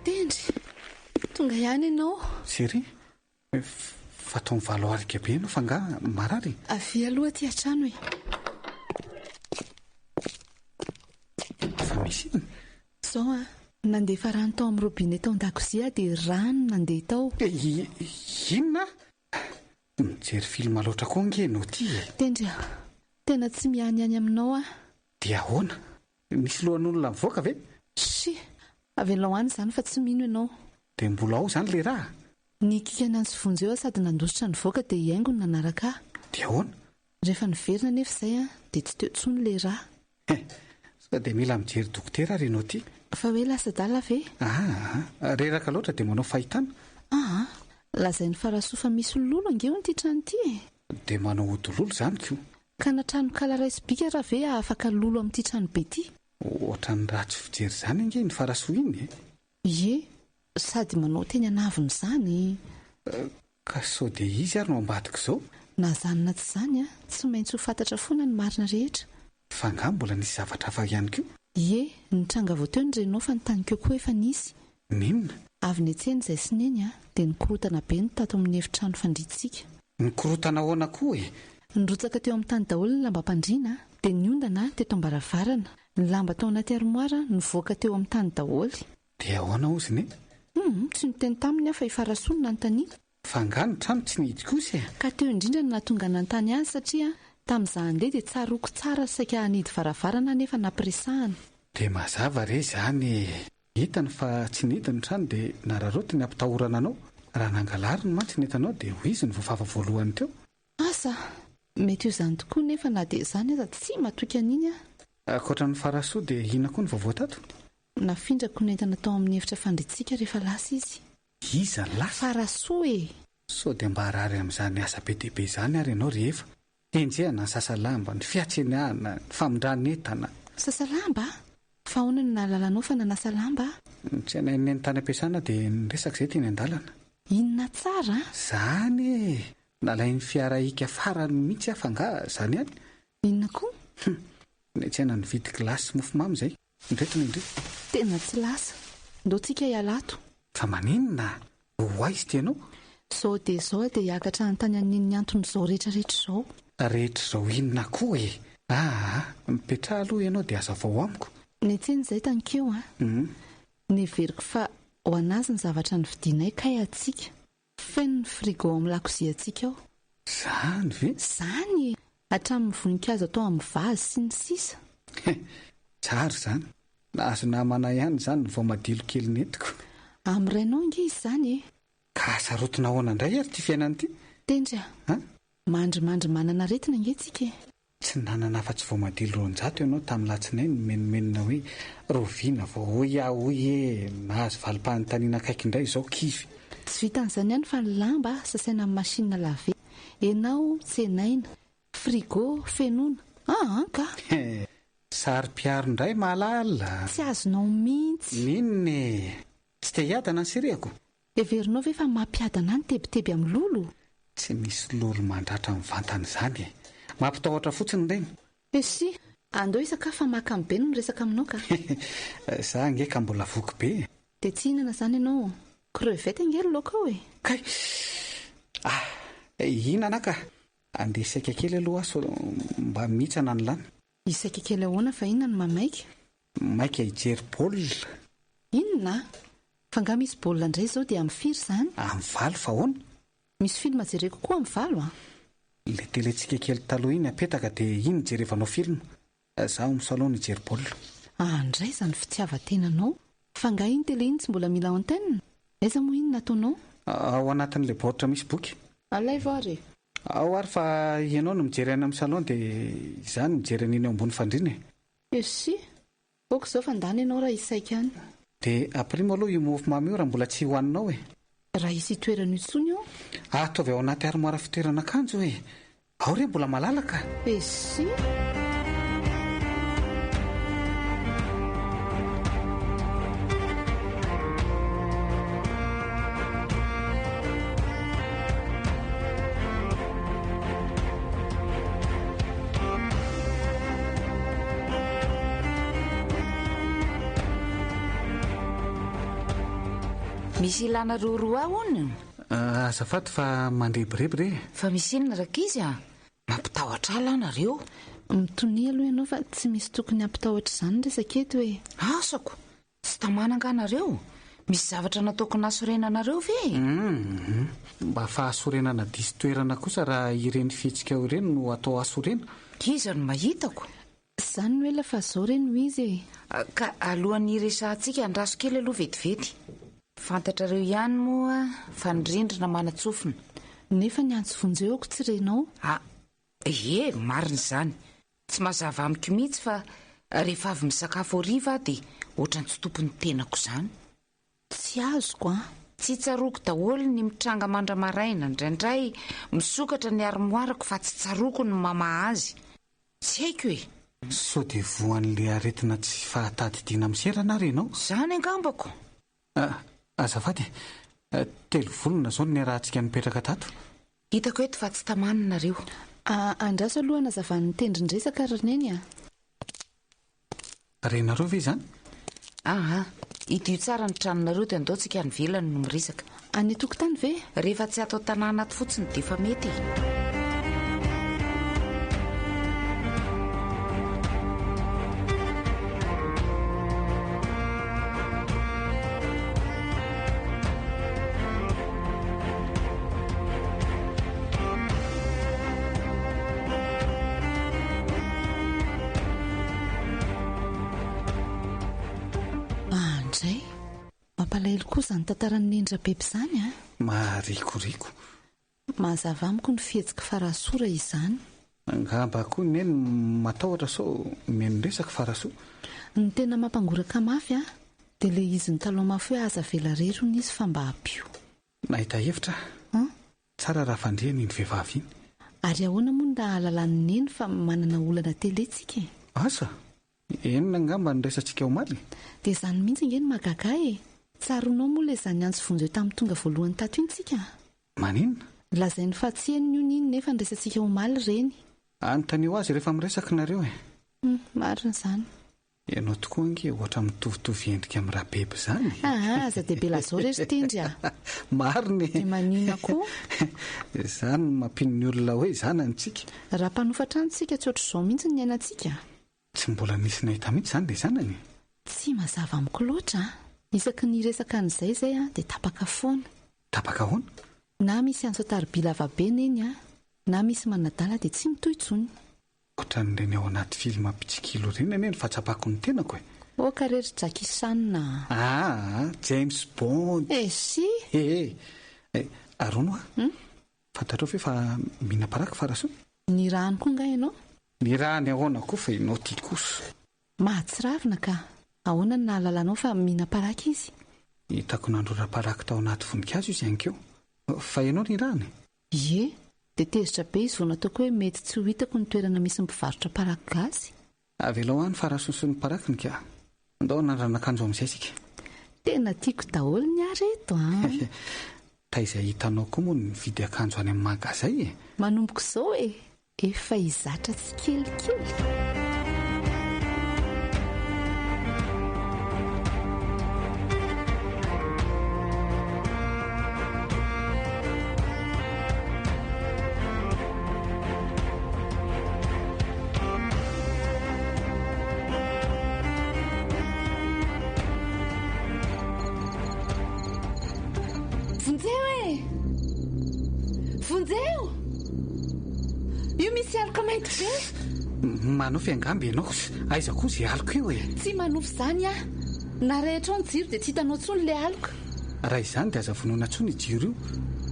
Tendry, tonga ihany ianao. Chérie, fa toa mivaloarika be ianao fa angaha marary e? Avia aloha aty an-trano e. Fa misy inona? Izao an, nandefa rano tao amin'ny robinet tao an-dakozia aho dia rano nandeha tao. Inona? Mijery film loatra koa ange ianao ity e! Tendry a, tena tsy mihanihany aminao aho. Dia ahoana? Misy lohan'olona mivoaka ve? Tsia, avelao any izany fa tsy mino ianao. Dia mbola ao izany ilay raha? Nikiky an'i Antso Vonjy eo aho sady nandositra nivoaka dia i Haingo no nanaraka ahy. Dia ahoana? Rehefa niverina anefa izay an, dia tsy teo intsony ilay raha. He, sao dia mila mijery dokotera ary ianao ity? Fa hoe lasa adala ve? Aa, reraka loatra dia manao fahitana? Aa, lazain'i Farasoa fa misy lolo ange hono ity trano ity e! Dia manao ody lolo izany ko! Ka na tranonkala iray sobika ra ve hahafaka lolo amin'ity tranobe ity? Ohatran'ny ratsy fijery izany ange iny Farasoa iny e! Ie, sady manao teny an'avona izany. Ka sao dia izy ary no ambadik'izao? Na izany na tsy izany, tsy maintsy ho fantatra foana ny marina rehetra. Fa angaha mbola nisy zavatra hafa ihany koa? Ie, nitranga vao teo ny reninao fa ny tanikeo koa efa nisy. N'inona? Avy niantsena izahay sy Neny dia nikorontana be ny tato amin'ny efitrano fandriantsika. Nikorontana ahoana koa e? Nirotsaka teo amin'ny tany daholo ny lambam-pandriana dia niondana teto am-baravarana. Ny lamba tao anaty armoire nivoaka teo amin'ny tany daholo. Dia ahoana hozy ne? Humm, tsy niteny taminy aho fa i Farasoa no nanontaniana. Fa angaha ny trano tsy nihidy kosa e? Ka teo indrindra no nahatonga nanontany azy satria tamin'izaho handeha dia tsaroako tsara saika hanidy varavarana aho nefa nampiresahana. Dia mazava re izany e! Hitany fa tsy nihidy ny trano dia nararaotiny hampitahorana anao. Raha nangalariny mantsy ny entanao dia ho izy no voafafa voalohany teo. Asa! Mety ho izany tokoa nefa na dia izany aza tsy matoky an'iny aho. Ankoatra an'i Farasoa dia inona koa ny vaovao tato? Nafindrako ny entana tao amin'ny efitra fandriantsika rehefa lasa izy. Iza no lasa? Farasoa e! Sao dia mba harary amin'izany asa be dia be izany ary ianao rehefa. Henjehana ny sasa lamba, ny fiatsenana, ny famindran'entana. Sasa lamba? Fa ahoana no nahalalanao fa nanasa lamba aho? Nitsenain'i Neny tany am-piasana dia niresaka izay teny an-dalana. Inona tsara an? Izany e! Nalain'ny fiara hika farany mihitsy aho fa angaha izany ihany? Inona koa? Hum! Niantsena nividy gilasy sy mofomamy izay. Indreto ny indreto. Tena tsy lasa. Ndao tsika hiala ato. Fa maninona? Ho aiza ity ianao? Zao dia zao aho dia hiakatra hanontany an'i Neny ny anton'izao rehetra rehetra izao. Rehetra izao inona koa e? Aa! Mipetraha aloha ianao dia hazavao amiko. Niantsena izay tanikeo an. Neveriko fa ho an'azy ny zavatra novidianay kay antsika. Feno ny frigo ao amin'ny lakoziantsika ao. Zany ve? Zany e! Hatramin'ny voninkazo atao amin'ny vazy sy ny sisa. He! Tsara izany. Nahazo namana ihany izany ny voamadilo kely nentiko. Amin'ny rainao ange izy izany e! Ka hasarotina ahoana indray ary ity fiainana ity? Tendry a! An? Mandrimandry manana aretina ange tsika e! Tsy nanana afa-tsy voamadilo 200 ianao tamin'ny latsinainy nimenomenona hoe rahoviana vao hoy aho hoy e! Nahazo valim-panontaniana akaiky indray izao kivy. Tsy vitan'izany ihany fa ny lamba sasaina amin'ny machine à laver, enao tsenaina, frigo fenoina, aa ka! He! Saro-piaro indray Malala. Tsy azonao mihitsy. N'inona e? Tsy te hiadana ny sirihako? Heverinao ve fa mampiadana ahy ny tebiteby amin'ny lolo? Tsy misy lolo mandratra mivantana izany e! Mampitahotra fotsiny ireny. Esy, andao hisakafo fa mahakamo be ny miresaka aminao ka. Za ange ka mbola voky be e! Dia tsy hihinana izany ianao? Crevette ange ny laoka ao e! Kay! Ah! Hihinana aho ka! Andeha hisaika kely aloha aho sao mba mihitsana ny lany. Hisaika kely ahoana fa inona no mahamaika? Maika hijery baolina. Inona? Fa nga misy baolina indray izao dia amin'ny firy izany? Amin'ny valo fa ahoana? Misy film jereko koa amin'ny valo an! Ilay tele-tsika kely taloha iny apetaka dia iny jerevanao film. Za ao amin'ny salon no hijery baolina. Ah ndray izany fitiavan-tenanao. Fa nga iny tele iny tsy mbola mila antenne? Aiza moa iny nataonao? Ao anatin'ilay baoritra misy boky. Alaivo ary e! Ao ary fa ianao no mijery any amin'ny salon dia izaho no mijery an'iny eo ambony fandriana e! Esy! Ok izao fa ndana ianao raha hisaika any. Dia ampirimo aloha io mofomamy io raha mbola tsy hohaninao e! Raha hisy hitoerana io intsony eo. Ataovy ao anaty armoire fitoeran'akanjo e! Ao re mbola malalaka. Esy! Misy ilana roroa hono? Ah, azafady fa mandrebireby re. Fa misy inona rankizy a? Mampitahotra ahy lah nareo. Mitonia aloha ianao fa tsy misy tokony hampitahotra izany ny resaka eto e. Asako! Tsy tamana angaha nareo? Misy zavatra nataoko nahasorena anareo ve e? Humm. Mba fahasorenana diso toerana kosa raha ireny fihetsikao ireny no atao hasorena. Iza no mahitako? Zany no ela fa zao re no izy e. Ka alohan'ny hiresahantsika andraso kely aloha vetivety. Fantatrareo ihany moa fa ny rindrina manan-tsofina. Nefa ny antso vonjeoko tsy renao. A, ie, marina izany. Tsy mazava amiko mihitsy fa rehefa avy misakafo hariva aho dia ohatran'ny tsy tompon'ny tenako izany. Tsy azoko an! Tsy tsaroako daholo ny mitranga mandra-maraina, indraindray misokatra ny armoirako fa tsy tsaroako ny mamaha azy. Tsy haiko e! Sao dia voan'ilay aretina tsy fahatadidiana miserana ary ianao? Izany angambako! Azafady e! Telo volana izao no niarahantsika nipetraka tato. Hitako eto fa tsy tamana nareo. Andraso aloha hanazavan'ny tendrin-dresaka ry Neny a! Renareo ve izany? Aa, idio tsara ny tranonareo dia andao tsika any ivelany no miresaka. Any an-tokotany ve? Rehefa tsy ato an-tanàna ato fotsiny dia efa mety e. Andray, mampalahelo koa izany tantaran'i Neny Rabeby izany a! Maharikoriko. Mazava amiko ny fihetsik'i Farasoa raha izany. Angamba koa Neny matahotra sao mihaino resaka Farasoa. Ny tena mampangoraka mafy a, dia ilay izy nitalao mafy hoe aza avela irery hono izy fa mba ampio. Nahita hevitra aho. Tsara raha fandrihana iny vehivavy iny. Ary ahoana moa no nahalalan'i Neny fa manana olana tele tsika e? Asa? Enina angamba ny resatsika omaly e? Dia izany mihitsy ange no mahagaga ahy e! Tsaroanao moa ilay izaho niantso vonjeo tamin'ny tonga voalohany tato iny tsika? Maninona? Lazainy fa tsy henony hono iny nefa ny resatsika omaly ireny. Anontanio azy rehefa miresaka nareo e! Hum, marina izany. Ianao tokoa ange ohatra mitovitovy endrika amin'i Rabeby izany e! Aa, aza dia be lazao re ry Tendry a! Marina e! Dia maninona koa? Izany no mampino ny olona hoe zanany tsika. Raha mpanofa trano tsika tsy ohatr'izao mihitsy ny niainantsika. Tsy mbola nisy nahita mihitsy izany ilay zanany e! Tsy mazava amiko loatra a! Isaky ny hiresaka an'izay izay a, dia tapaka foana. Tapaka ahoana? Na misy antso an-tariby lavabe neny a, na misy manadala dia tsy mitohy intsony. Ohatran'ireny ao anaty film mpitsikilo ireny anie ny fahatsapako ny tenako e! Ok re ry Jackie Chan a! Aa James Bond! Eh si! Ee! Ary hono hoa? Fantatrao ve fa mihinam-paraky Farasoa? Nirahany koa angaha ianao? Nirahany ahoana koa fa ianao ity kosa? Mahatsiravina ka! Ahoana no nahalalanao fa mihinam-paraky izy? Hitako nandrora paraky tao anaty voninkazo izy ankeo. Fa ianao nirahany? Ie, dia tezitra be izy vao nataoko hoe mety tsy ho hitako ny toerana misy ny mpivarotra paraky gasy. Avelao any fa rasoso ny parakiny ka. Andao hanandrana akanjo amin'izay isika. Tena tiako daholo ny ahy reto an! Taiza hitanao koa moa ny mividy akanjo any amin'ny magazay e? Manomboka izao e! Efa hizatra tsikelikely. Vonjeo e! Vonjeo! Io misy aloka mainty be! Manofy angamba ianao. Aiza koa izay aloka io e? Tsy manofy izany aho. Narehitrao ny jiro dia tsy hitanao intsony ilay aloka. Raha izany dia aza vonoina intsony io jiro io.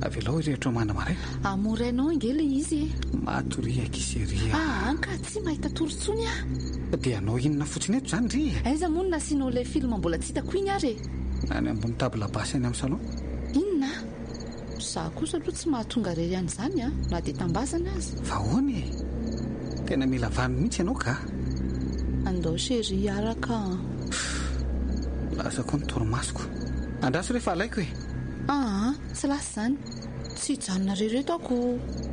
Avelao hirehitra ao mandra-maraina. Hamorainao ange ilay izy e. Matoria ankizy ery a. Aa ka tsy mahita tory intsony aho. Dia hanao inona fotsiny eto izany ry e? Aiza moa no nasianao ilay film mbola tsy hitako iny ary e? Any ambony table basse any amin'ny salon. Inona? Izaho kosa aloha tsy mahatonga irery an'izany an, na dia tambazana aza. Fa ahoana e? Tena mila vaniny mihitsy ianao ka. Andao chérie hiaraka an. Lasa koa ny torimasoko. Andraso re fa alaiko e. Aa, tsy lasa izany. Tsy hijanona irery eto aho ko.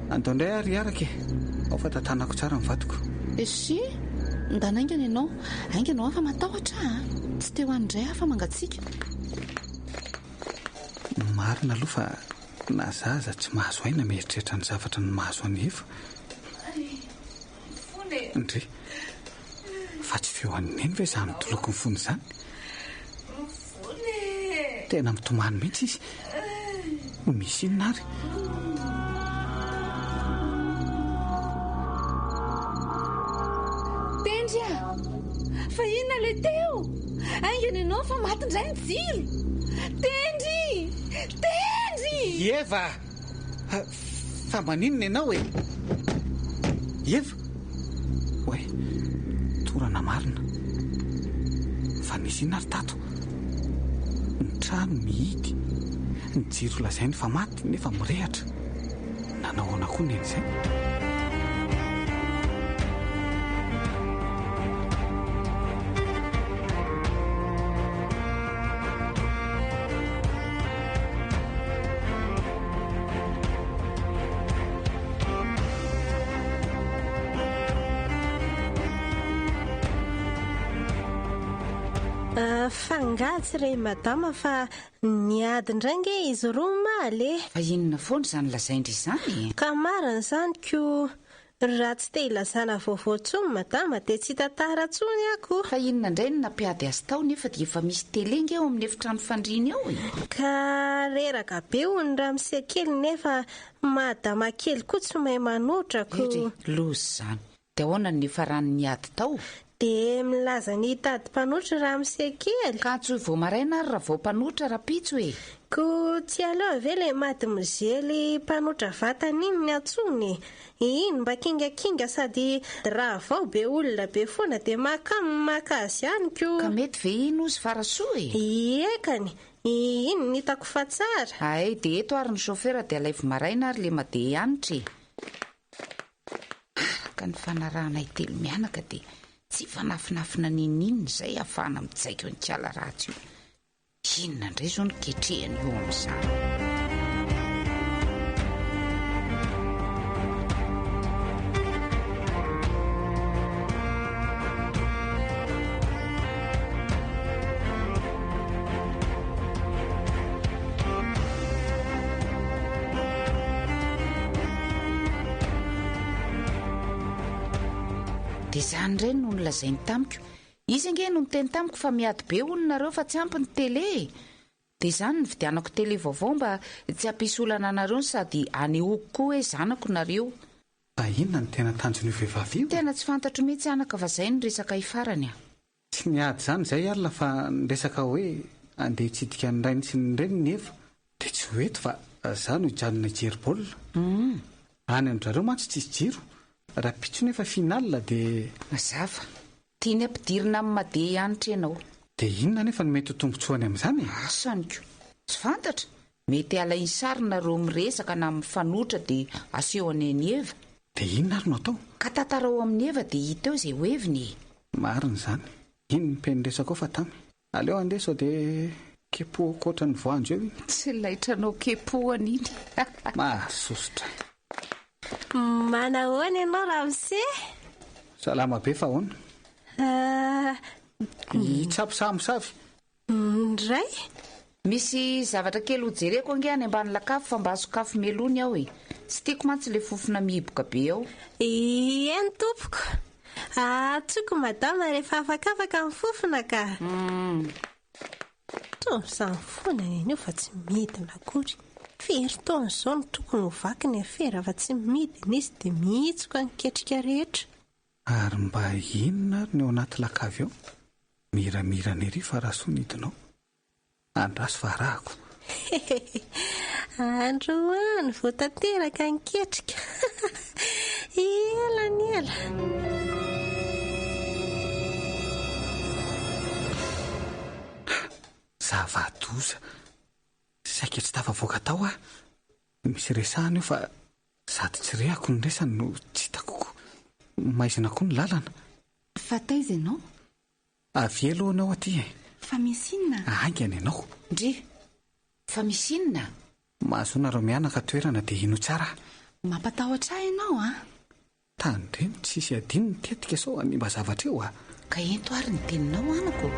Andao indray ary hiaraka e. Ao fa tantanako tsara ny vadiko. Esy, ndana haingana ianao. Haingana hoa fa matahotra aho an. Tsy te ho any indray aho fa mangatsiaka. Marina aloha fa na za aza tsy mahazo aina mieritreritra ny zavatra ny mahazo an'i Eva. Ndry, fa tsy feo an'i Neny ve izany mitoloko ny fony izany? Tena mitomany mihitsy izy. Misy inona ary? Tendry a! Fa inona ilay teo? Haingana ianao fa maty indray ny jiro! Tendry! Tendry! Eva! Fa maninona ianao e? Eva! Oay, torana marina. Fa nisy inona ary tato? Ny trano mihidy, ny jiro lazainy fa maty nefa mirehatra. Nanao ahoana koa neny izay? Fa nga tsy re madama fa niady indray nge izy roa omaly e! Fa inona foana izany lazain-dry izany e? Ka marina izany ko! Raha tsy te hilazana vaovao tsony madama dia tsy hitantara tsony aho ko! Fa inona indray no nampiady azy tao nefa dia efa misy télé nge ao amin'ny efitrano fandriany ao e! Ka reraka be hono ramose kely nefa madama kely koa tsy mahay manoatra ko! Hery, loza izany! Dia ahoana no nifaran'ny ady tao? Dia milaza ny hitady mpanotra ramose kely. Ka antsoy vao maraina ary raha vao mpanotra rapitso e! Ko tsy aleo ve le madimozely mpanotra vatana iny ny antsoina e! Iny mba kingakinga sady raha vao be olona be foana dia mahakamo ny maka azy ihany ko! Ka mety ve iny ozy Farasoa e? Iekany, iny no hitako fa tsara. Hay, dia eto ary ny chauffeur dia alaivo maraina ary le madeha hianitra e! Araka ny fanarahanay telo mianaka dia tsy hifanafinafina n'inon'inona izay ahafahana mijaika io nikala ratsy io. Inona indray izao no ketrehany io amin'izany? Dia izany indray no nolazainy tamiko. Izy ange no niteny tamiko fa miady be hono nareo fa tsy ampy ny télé e! Dia izany nividianako télé vaovao mba tsy hampisy olana anareo no sady hanehoako koa hoe zanako nareo. Fa inona no tena tanjon'io vehivavy io e? Tena tsy fantatro mihitsy anaka fa izay no resaka hifarany a! Tsy niady izany izay alina fa niresaka hoe andeha hitsidika ny rainy sy ny reniny Eva dia tsy ho eto fa za no hijanona hijery baolina. Any amin-dRareo mantsy tsisy jiro. Rahampitso nefa finale dia. Mazava. Tiany ampidirina amin'ny madeha hianitra ianao. Dia inona anefa no mety ho tombotsoany amin'izany e? Asany ko. Tsy fantatra. Mety alainy sary nareo miresaka na mifanotra dia asehony an'i Eva. Dia inona ary no atao? Ka tantarao amin'i Eva dia hita eo izay ho heviny e! Marina izany. Iny ny penin-dresaka ao fa tamy. Aleo handeha sao dia kepohako ohatran'ny voanjo eo iny. Tsy laitranao kepohana iny. Mahasosotra. Manahoana ianao ramose? Salama be fa ahoana? Hitsabo sa hamosavy? Indray? Misy zavatra kely ho jereko ange any ambany lakavy fa mba sokafy mialoha ny ao e! Tsy tiako mantsy le fofona mihiboka be ao. Eny tompoko. Antsoiko madama rehefa afakafaka ny fofona ka. Toa mizany foana ny anio fa tsy midina akory. Firy taona izao no tokony ho vaky ny afera fa tsy midina izy dia mihitsoka ny ketrika rehetra. Ary mba inona ary ny ao anaty lakavy ao? Miramirana ery fa rasoa ny hidinao. Andraso fa arahako. Hehehe. Androany vao tanteraka ny ketrika. Ela ny ela. Zava-doza. Saika tsy tafavoaka tao aho. Misy resahana io fa sady tsy rehako ny resany no tsy hitako koa. Maizina koa ny lalana. Fa taiza ianao? Avia aloha ianao aty e! Fa misy inona? Haingana ianao. Ndry! Fa misy inona? Mahazoa nareo mianaka toerana dia henoy tsara aho. Mampatahotra ahy ianao an! Tandremo tsy hisy hadino ny tetika sao hanimba zavatra eo a! Ka ento ary ny teninao anako.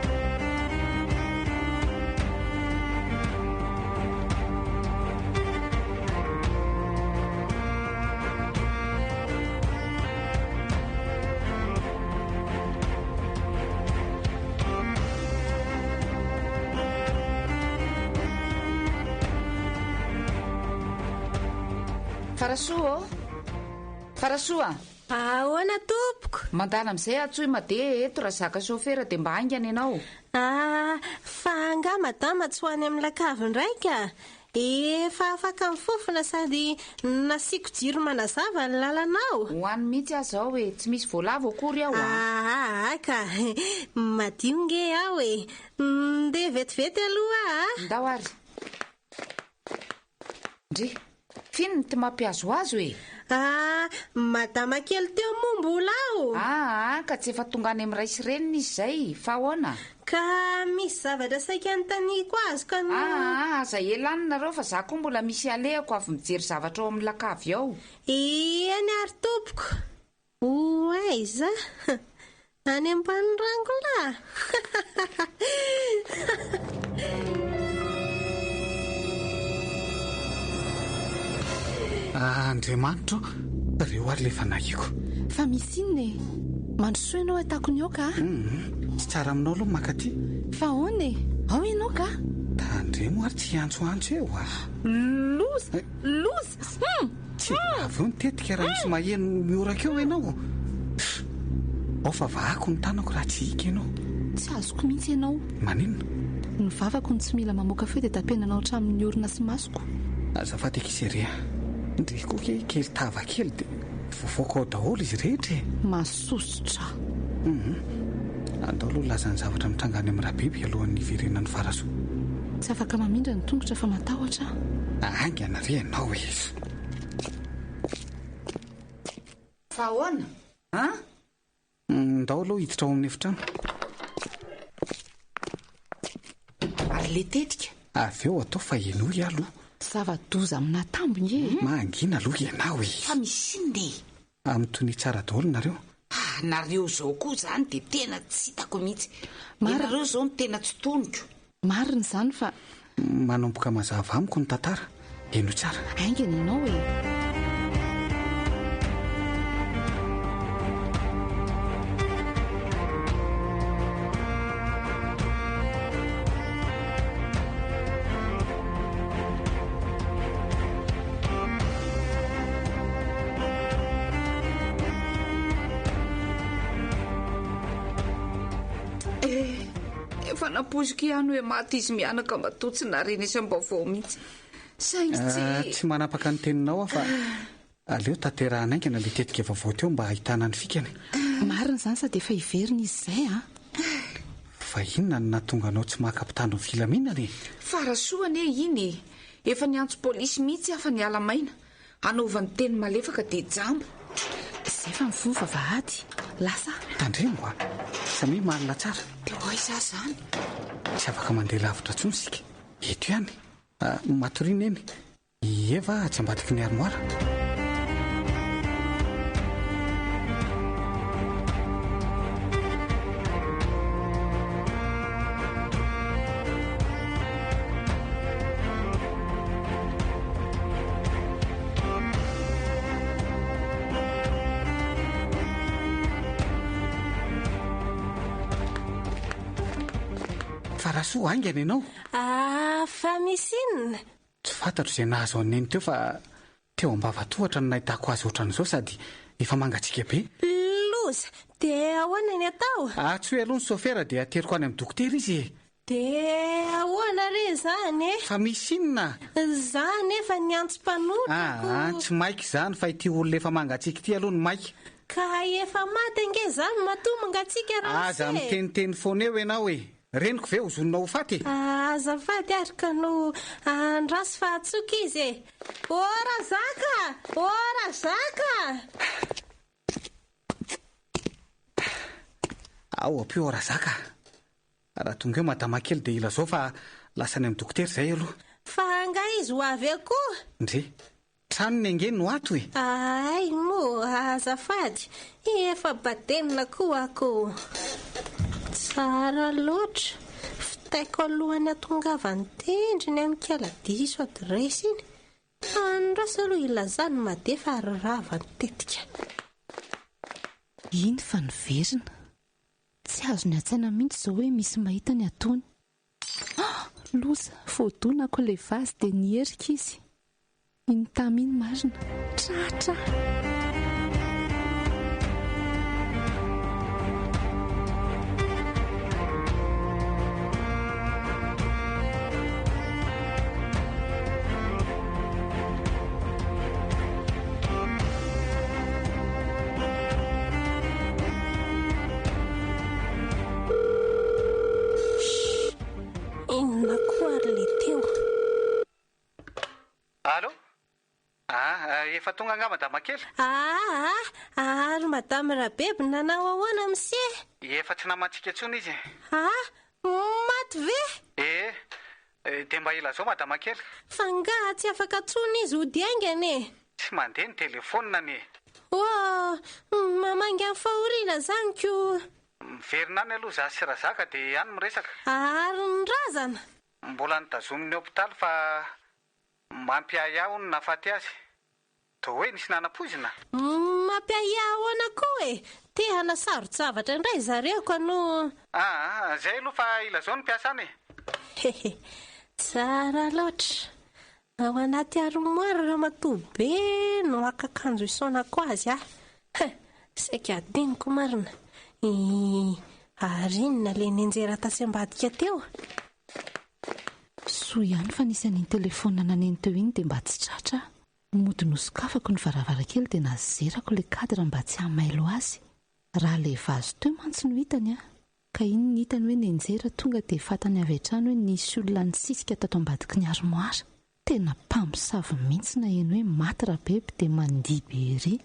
Farasoa ô! Farasoa! Ahoana tompoko? Mandala amin'izay antsoy Made eto Razaka chauffeur dia mba haingana ianao. Ah, fa angaha madama tsy ho any amin'ny lakavy indray ka? Efa afaka mifofona sady nasiako jiro manazava ny lalana ao. Ho any mihitsy aho izao e, tsy misy voalavo akory ao a. Aa ka, madio nge aho e. Ndeha vetivety aloha aho a. Ndao ary. Ndry, f'inona ity mampihazohazo e? Ah, madama kely teo moa mbola ao? Aa, ka tsy efa tonga any amin'ny ray sy reniny izy izay, fa ahoana? Ka misy zavatra saika anontaniako azy ka no. Aa, aza ela any nareo fa za koa mbola misy alehako avy mijery zavatra ao amin'ny lakavy ao. Eny ary tompoko. Ho aiza? Any ambany rangolahy? Andriamanitra ô, reo ary le fanahiko. Fa misy inona e? Mandrosoa ianao atako ny aoka a! Hum, tsy tsara aminao aloha ny mankaty. Fa ahoana e? Ao ianao ka! Tandremo ary tsy hiantsoantso eo a! Loza! Loza! Hum! Tsy avy eo ny tetika raha misy maheno mihoraka eo ianao. Pff! Ao fa vahako ny tanako raha tsy hika ianao. Tsy azoko mihitsy ianao. Maninona? Ny vavako no tsy mila mamoaka feo dia tapenanao hatramin'ny orona sy masoko. Azafady akia Chérie a! Ndry koa kay kely tava kely dia voavoaka ao daholo izy rehetra e! Masosotra. Hum! Andao aloha hilaza ny zavatra mitranga any amin'i Rabiby alohan'ny hiverenan'i Farasoa. Tsy afaka mamindra ny tongotra fa matahotra aho. Haingana re ianao e! Fa ahoana? An? Ndao aloha hiditra ao amin'ny efitrano. Ary le tetika? Avy eo atao fa henoy aloha. Zava-doza amin'atambo nge e! Mangina aloha ianao e! Fa misy inona e? Mitonia tsara daholo nareo. Ah, nareo zao koa zany dia tena tsy hitako mihitsy. Ianareo zao no tena tsy toniko. Marina izany fa. Manomboka mazava amiko ny tantara. Henoy tsara. Haingana ianao e! Eh, efa nampoiziko ihany hoe maty izy mianaka matoa tsy naharenesam-baovao mihitsy. Saingy tsy. Ah, tsy manapaka ny teninao aho fa aleo tanterahana haingana ilay tetika vaovao teo mba hahitana ny fikany. Marina izany sady efa hiverina izy izay an! Fa inona no nahatonga anao tsy maka mpitandro ny filaminana e? Fa Rasoa anie iny e! Efa niantso polisy mihitsy aho fa niala maina. Anaovany teny malefaka dia jamba. Izay fa mivoha vavahady. Lasa aho. Tandremo a! Samia malina tsara. Dia ho aiza aho izany? Tsy afaka mandeha lavitra intsony isika. Eto ihany. Matoria Neny. I Eva atsy ambadiky ny armoara. Fa Rasoa haingana ianao. Ah, fa misy inona? Tsy fantatro izay nahazo an'i Neny teo fa teo am-bava-tohatra no nahitako azy ohatran'izao sady efa mangatsiaka be. Loza! Dia ahoana ny atao? Antsoy aloha ny sôfera dia ateriko any amin'ny dokotera izy e! Dia ahoana re izany e? Fa misy inona? Za anefa niantso mpanotra ko. Aa, tsy maika izany fa ity olona efa mangatsiaka ity aloha no maika. Ka efa maty ange izany matoa mangatsiaka ramose e! Aza miteniteny foana eo ianao e! Reniko ve hozonina ho faty e? Azafady ary ka no andraso fa atsoiko izy e! Ô Razaka! Ô Razaka! Ao ampio Razaka a! Raha tonga eo madama kely dia ilazao fa lasa any amin'ny dokotera izay aloha. Fa angaha izy ho avy eo koa? Ndry! Tranony ange no ato e! Hay moa, azafady, efa badenina koa aho ko. Tsara loatra, vitaiko alohan'ny hatongavan'ny tendriny amin'ikala diso adiresy iny. Andraso aloha hilazany made fa rava ny tetika. Iny fa niverina. Tsy azony an-tsaina mihitsy izao hoe misy mahita ny ataony. Ah! Loza! Voadonako ilay vazy dia niherika izy. Iny tamy iny marina. Tratra! Inona koa ary le teo? Allô? Ah, efa tonga angaha madama kely? Aa, ary madame Rabeby nanao ahoana m'se? Efa tsy namantsika intsony izy e. Ah, maty ve? Ee, dia mba ilazao madama kely. Fa angaha tsy afaka intsony izy hody haingana e? Tsy mandeha ny telefaonina anie. Oh, mamangy amin'ny fahoriana izany ko. Miverina any aloha za sy Razaka dia any miresaka. Ary ny razana? Mbola notazomin'ny hopitaly fa Mampiahiahy hono nahafaty azy. Toa hoe nisy nanapoizina? Mampiahiahy ahoana koa e? Te hanasaro-javatra indray zareo ka no. Aa, zay aloha fa ilazao ny mpiasa any e! Hehe, tsara loatra. Ao anaty armoire ramatoa be no haka akanjo hisaonako azy ah. He, saika adinoko marina. Ii, ary inona le nenjera tatsy ambadika teo? Soa ihany fa nisy an'iny telefaonina naneno teo iny dia mba tsy tratra aho. Mody nosokafako ny varavarankely dia nazerako ilay cadre mba tsy hahamailo azy. Raha ilay vazo teo mantsy no hitany an! Ka iny ny hitany hoe nenjera tonga dia fantany avy hatrany hoe nisy olona nisisika tato ambadiky ny armoire. Tena mpamosavy mihitsy naheno hoe maty Rabeby dia mandihy be ery.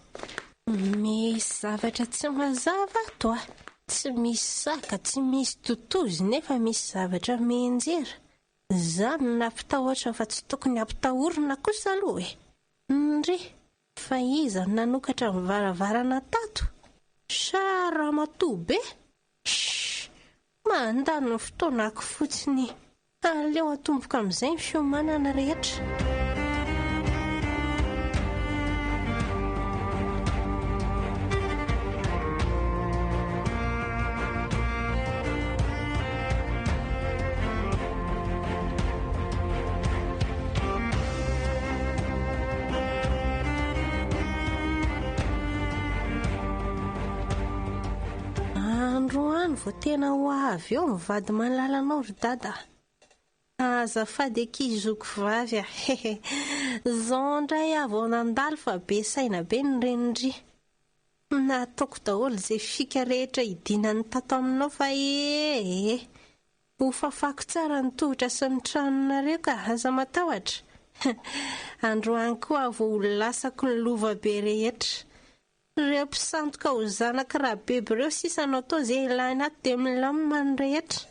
Misy zavatra tsy mazava ato a! Tsy misy saka, tsy misy totozy nefa misy zavatra mianjera. Za no nampitahotra fa tsy tokony ampitahorina kosa aloha e! Ndry! Fa iza no nanokatra ny varavarana tato? Sa ramatoa be? Shh! Mandany ny fotoanako fotsiny. Aleo atomboka amin'izay ny fiomanana rehetra. Androany vao tena ho avy eo ny vady malalanao ry dada a! Azafady akia zoky vavy a! Hehe! Zao ndray aho vao nandalo fa be saina be ny renin-dry. Nataoko daholo izay fika rehetra hidinan'ny tato aminao fa ee! Ho fafako tsara ny tohitra sy ny tranonareo ka, aza matahotra! Androany koa aho vao ho lasako ny lova be rehetra. Ireo mpisandoka ho zanak'i Rabeby ireo sisa no atao izay ilaina ato dia milamina ny rehetra.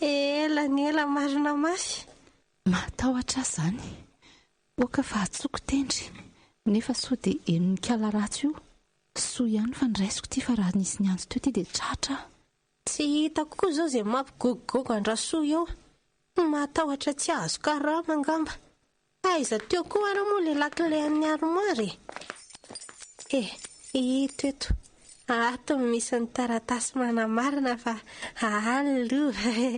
Ela ny ela marina mafy. Mahatahotra aho izany. Oka fa atsoko tendry. Nefa soa dia henon'ny kala ratsy io. Soa ihany fa noraisiko ity fa raha nisy niantso teo ity dia tratra aho. Tsy hitako koa izao izay mampigogogogo an-dRasoa eo. Mahatahotra tsy hahazo karama angamba. Aiza teo koa ara moa le lakile an'ny armoire e? Eh, ito eto. Ato no misy ny taratasy manamarina fa aa ny lova e,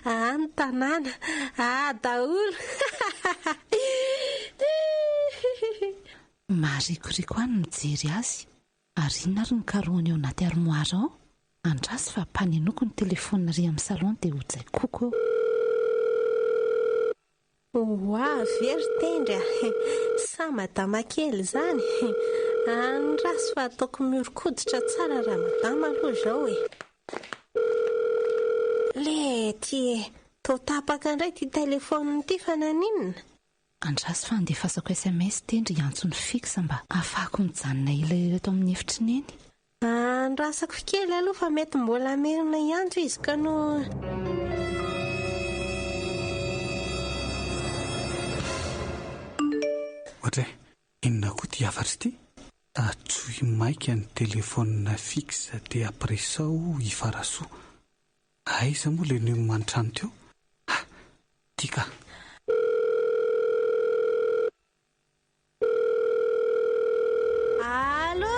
aa ny tanàna, aa daholo. Maharikoriko ahy ny mijery azy. Ary inona ary no karohany ao anaty armoire ao? Andraso fa ampanenoko ny telephone ary amin'ny salon dia hojaikoko eo. Ho avy e ry Tendry a! Sa madama kely izany? Andraso fa ataoko mihoron-koditra tsara ramadama aloha izao e! Lety e! Toa tapaka indray ity telephone ity fa naninona? Andraso fa andefasako sms Tendry hiantso ny fixe mba hahafahako mijanona ela ela eto amin'ny efitr'i Neny. Andrasako kely aloha fa mety mbola hamerina hiantso izy ka no. Ohatra e, inona koa ity hafatra ity? Antsoy maika ny telephone fixe dia ampiresao i Farasoa. Aiza moa ilay num an-trano teo? Ha! Ity ka! Allo!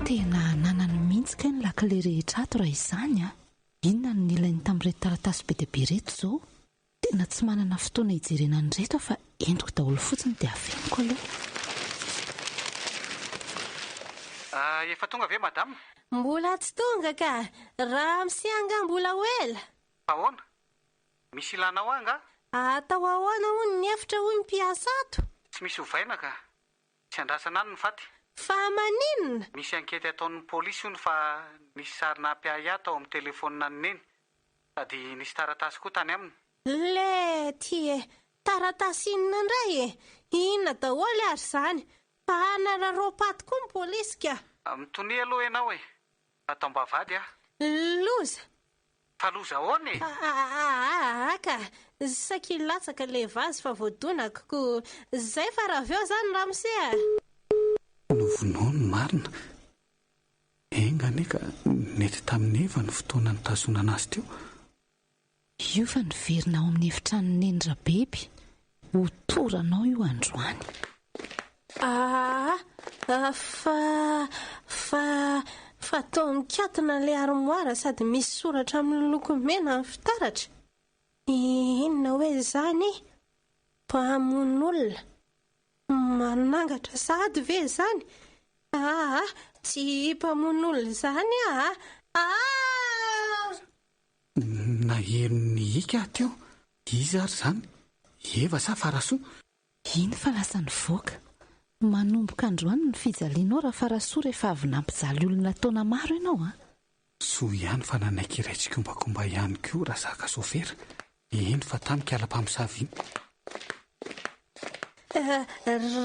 Tena ananany mihitsy kay ny lakile rehetra ato raha izany a! Inona no nilainy tamin'ireto taratasy be dia be ireto izao? Tena tsy manana fotoana hijerena an'ireto aho fa entiko daholo fotsiny dia afeniko aloha. Efa tonga ve madama? Mbola tsy tonga ka! Ramose angaha mbola ho ela? Ahoana? Misy ilanao ahy angaha? Atao ahoana hono ny efitra hoy ny mpiasa ato? Tsy misy ovaina ka! Tsy andrasana any ny faty. Fa maninona? Misy ankety ataon'ny polisy hono fa nisy sary nampiahiahy tao amin'ny telefaonina an'i Neny. Sady nisy taratasy koa tany aminy. Lety e! Taratasy inona indray e? Inona daholo ary izany? Fa hanararaom-paty koa ny polisy ka! Mitonia aloha ianao e! Atao am-bavahady aho. Loza! Fa loza ahoana e? Aa ka! Saika hilatsaka ilay vazy fa voadonako ko! Zay fa raha avy eo zany ramose a! Novonoiny marina. Enga anie ka nety tamin'i Eva ny fotoana nitazonana azy teo. Io fa niverina ao amin'ny efitranon'i Neny Rabeby. Ho toranao io androany. Aa fa fa fa toa mikatona ilay armoire sady misy soratra miloko mena ny fitaratra. Inona hoe izany? Mpamono olona. Manangatra sahady ve izany? Aa tsy mpamono olona izany aa! Aa! Naheno ny hika aho teo. Iza ary izany? Eva sa Farasoa? Iny fa lasa nivoaka. Manomboka androany ny fijalianao Rafarasoa rehefa avy nampijaly olona taona maro ianao a! Soa ihany fa nanaiky iray tsikombakomba ihany koa Razaka sôfera. Eny fa tamiko ala-mpamosavy iny.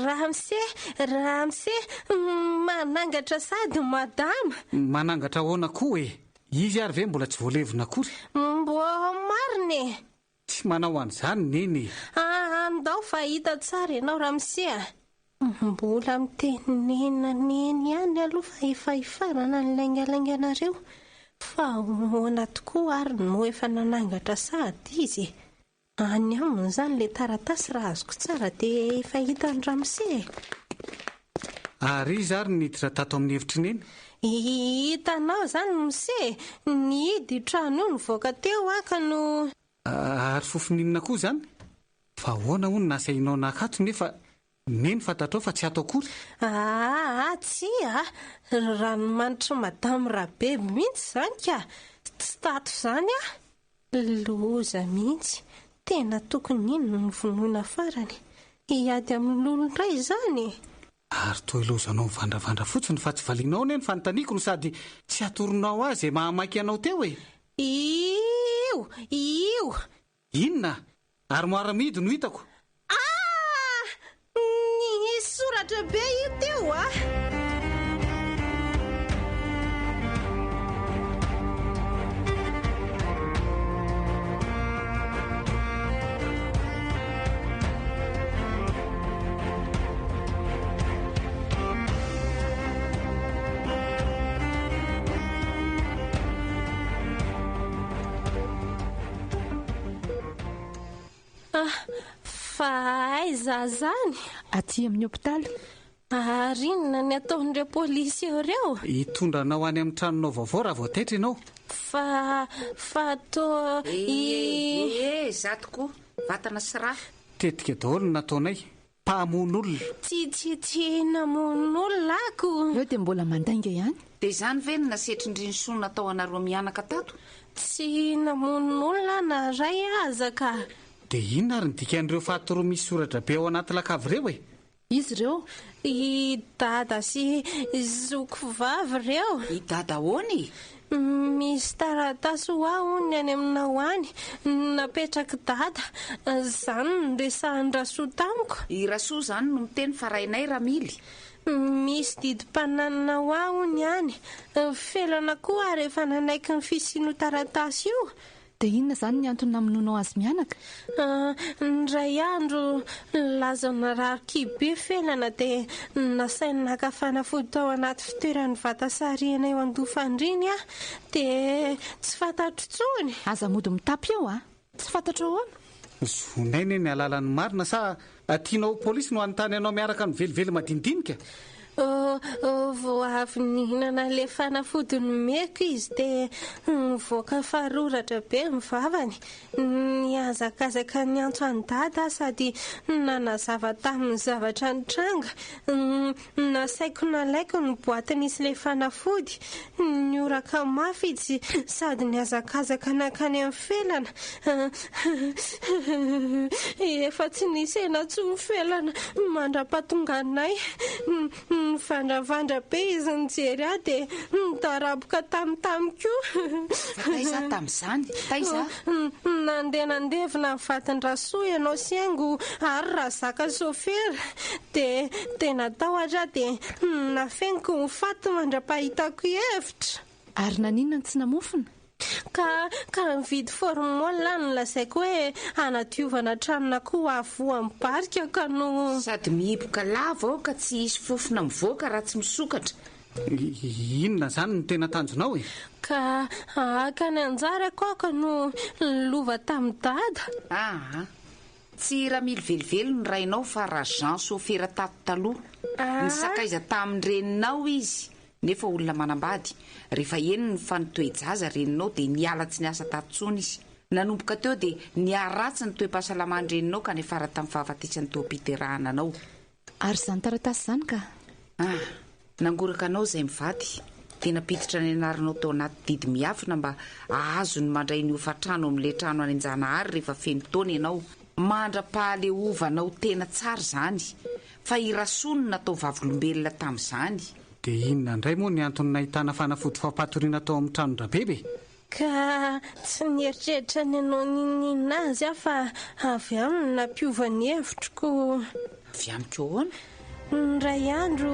Ramose, ramose, manangatra sady madama. Manangatra ahoana koa e? Izy ary ve mbola tsy voalevina akory? Mbô marina e! Tsy manao an'izany Neny e! Andao fa hita tsara ianao ramose a! Mbola mitenena Neny ihany aloha fa efa hifarana ny laingalainganareo. Fa ahoana tokoa ary no efa nanangatra sahady izy e? Any aminy izany ilay taratasy raha azoko tsara dia efa hitan'i ramose e! Ary iza ary no niditra tato amin'ny efitr'i Neny? Hitanao izany mose e! Nihidy io trano io nivoaka teo aho ka no. Ary fofon'inona koa izany? Fa ahoana hono nasainao nakato nefa Neny fantatrao fa tsy ato akory? Aa tsia a! Ranomanitry madame Rabeby mihitsy izany ka! Tsy tato izany aho! Loza mihitsy, tena tokony iny no novonoina farany. Hiady amin'ny lolo indray izany e! Ary toa ilaozanao mivandravandra fotsiny fa tsy valianao anie ny fanontaniako no sady tsy atoronao ahy izay mahamaika anao teo e! Io! Io! Inona? Armoire mihidy no hitako. Ah! Nisy soratra be io teo a! Ah, fa aiza zany? Aty amin'ny hopitaly. Ary inona ny ataon'ireo polisy eo ireo? Hitondra anao any amin'ny tranonao vaovao raha vao taitra ianao. Fa, fa toa i. Eh, eh, za tokoa. Vatana sy ra. Tetika daholo no nataonay. Mpamono olona. Tsy, tsy, tsy namono olona ako. Eo dia mbola mandainga ihany. Dia izany ve no nasetrin-dry ny soa natao anareo mianaka tato? Tsy namono olona na iray aza ka. Dia inona ary ny dikan'ireo faty roa misy soratra be ao anaty lakavy ireo e? Iza ireo? I dada sy zoky vavy ireo. I dada ahoana e? Misy taratasy ho ahy hono ny any aminao any, napetrak'i dada. Izany no niresahan-dRasoa tamiko. I Rasoa izany no miteny fa rainay Ramily? Misy didim-pananana ho ahy hono any. Felana koa ary efa nanaiky ny fisian'io taratasy io. Dia inona izany ny antony namonoanao azy mianaka? Indray andro, nilaza narary kibo be Felana dia nasainy naka fanafody tao anaty fitoeran'ny vata sarihana eo andoha-fandriany aho. Dia tsy fantatro intsony. Aza mody mitapy eo a! Tsy fantatrao ahoana? Zonay anie ny hahalala ny marina sa tianao ho polisy no hanontany anao miaraka amin'ny velively madinidinika? Vao avy nihinana ilay fanafody nomeko izy dia nivoaka faroratra be ny vavany. Nihazakazaka niantso an'i Dada aho sady nanazava taminy ny zavatra nitranga. Nasaiko nalaiko ny boaty nisy ilay fanafody. Nihoraka mafy izy sady nihazakazaka nankany amin'ny felana. Efa tsy nisy aina intsony Felana mandra-pahatonganay. Nivandravandra be izy nijery ahy dia nidaraboka tamitamy koa. Fa taiza aho tamin'izany? Taiza aho? Nandeha nandevina ny vadin-dRasoa ianao sy Haingo ary Razaka sôfera. Dia dia natahotra aho dia nafeniko ny faty mandra-pahitako hevitra. Ary naninona no tsy namofona? Ka ka nividy formol aho nolazaiko hoe hanadiovana tranon'akoho hahavoa amin'ny barika ka no. Sady mihiboka lava ao ka tsy hisy fofona mivoaka raha tsy misokatra. Inona izany no tena tanjonao e? Ka haka ny anjarako aho ka no nilova tamin'i dada. Aa. Tsy Ramily velively ny rainao fa Rajean sôfera tato taloha. Nisakaiza tamin-dreninao izy Nefa olona manambady, rehefa henony fa nitoe-jaza reninao dia niala tsy niasa tato intsony izy. Nanomboka teo dia niharatsy ny toe-pahasalaman-dreninao ka niafara tamin'ny fahafatesany teo am-piterahana anao. Ary izany taratasy izany ka? Ah! Nangoraka anao izay mivady, dia nampiditra ny anaranao tao anaty didy miafina mba hahazony mandray ny hofantrano amin'ilay trano any Anjanahary rehefa feno taona ianao. Mandra-pahaleovanao tena tsara izany, fa i Rasoa no natao vavolombelona tamin'izany. Dia inona indray moa ny antony nahitana fanafody fampatoriana tao amin'ny tranon-dRabeby e? Ka tsy nieritreritra ny hanao n'inon'inona azy aho fa avy aminy no nampiova ny hevitro ko. Avy amiko ahoana? Indray andro.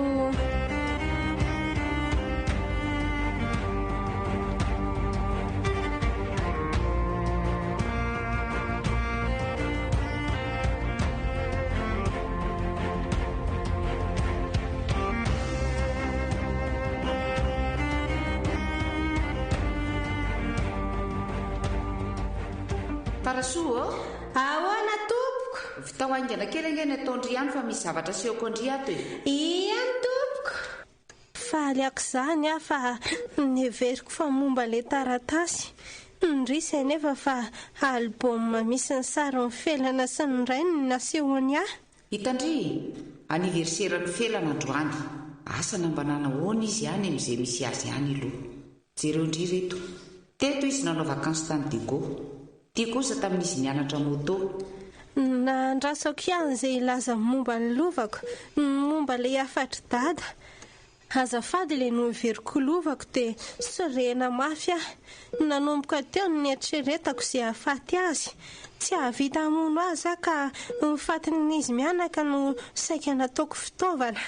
Farasoa ô! Ahoana tompoko? Vitao haingana kely ange ny ataon-dry ihany fa misy zavatra asehoko an-dry ato e! Iany tompoko! Faly aok'izany aho fa neveriko fa momba ilay taratasy. Indrisy anefa fa album misy ny sarin'i Felana sy ny rainy no nasehony ahy. Hitan-dry? Anniversaire-n'i Felana androany. Asa na mba nanahoana izy any amin'izay misy azy any aloha. Jereo ndry ireto. Teto izy nanao vacances tany Diego. Ity kosa tamin'izy nianatra moto. Nandrasako ihany izay hilaza momba ny lovako, ny momba ilay hafatr'i Dada. Azafady ilay noheveriko ho lovako dia sorena mafy aho. Nanomboka teo no nieritreretako izay hahafaty azy. Tsy hahavita hamono azy aho ka ny fatin'izy mianaka no saika nataoko fitaovana.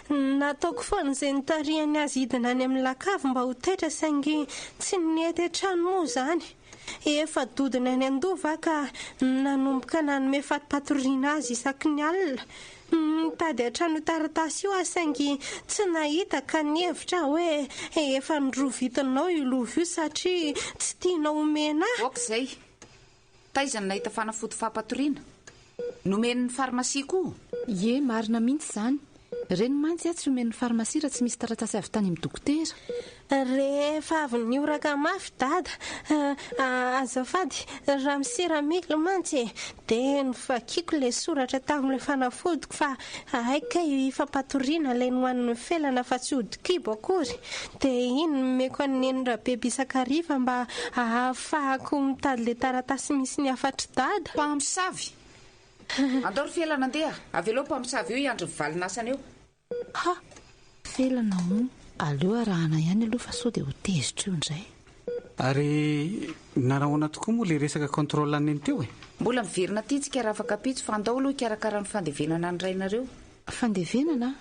Nataoko foana izay nitarihany azy hidina any amin'ny lakavy mba ho taitra saingy tsy nety hatrany moa izany. Efa dodona any an-dova aho ka nanomboka nanome fatipatoriana azy isaky ny alina. Nitady hatrany io taratasy io aho saingy tsy nahita ka nihevitra aho hoe efa norovitinao io lova io satria tsy tianao homena ahy. Ok izay. Taiza no nahita fanafody fampatoriana? Nomen'ny farmasia koa? Ie, marina mihitsy izany. Ireny mantsy tsy omen'ny farmasia raha tsy misy taratasy avy tany amin'ny dokotera. Rehefa avy nihoraka mafy Dada, azafady, Ramose Ramily mantsy e, dia novakiako ilay soratra tamin'ilay fanafodiko fa hay kay fampatoriana ilay nohanin'i Felana fa tsy hodi-kibo akory. Dia iny nomeko an'i Neny Rabeby isan-kariva mba hahafahako mitady ilay taratasy misy ny hafatr'i Dada. Mpamosavy! Andao ry Felana andeha! Avelao mpamosavy eo hiandry ny valin'asany eo. Ha! Felana o! Aleo arahana ihany aloha fa sao dia ho tezitra eo indray. Ary nanahoana tokoa moa ilay resaka contrôle an'i Neny teo e? Mbola miverina aty tsika rafakapitso fa andao aloha hikarakara ny fandevenana ny rainareo. Fandevenana?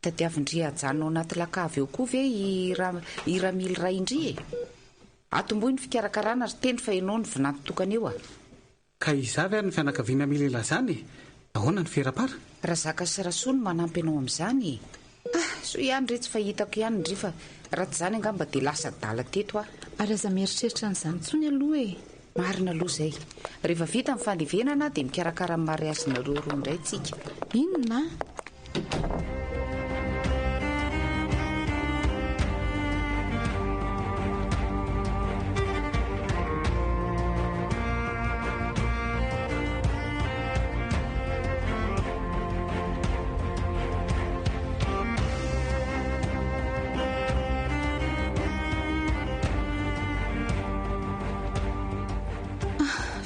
Tadiavin-dry hajanona ao anaty lakavy eo koa ve i Ra, i Ramily rain-dry e? Atombohy ny fikarakarana ry Tendry fa ianao no vinanto tokana eo a! Ka iza avy ary ny fianakaviana mila ilazana e? Ahoana ny ferapara? Razaka sy Rasoa no manampy anao amin'izany e! Ah! Soa ihany re tsy fa hitako ihany ndry fa raha tsy izany angamba dia lasa adala teto aho. Ary aza mieritreritra an'izany intsony aloha e! Marina aloha izay. Rehefa vita ny fandevenana dia mikarakara ny mariazinareo roa indray tsika. Inona?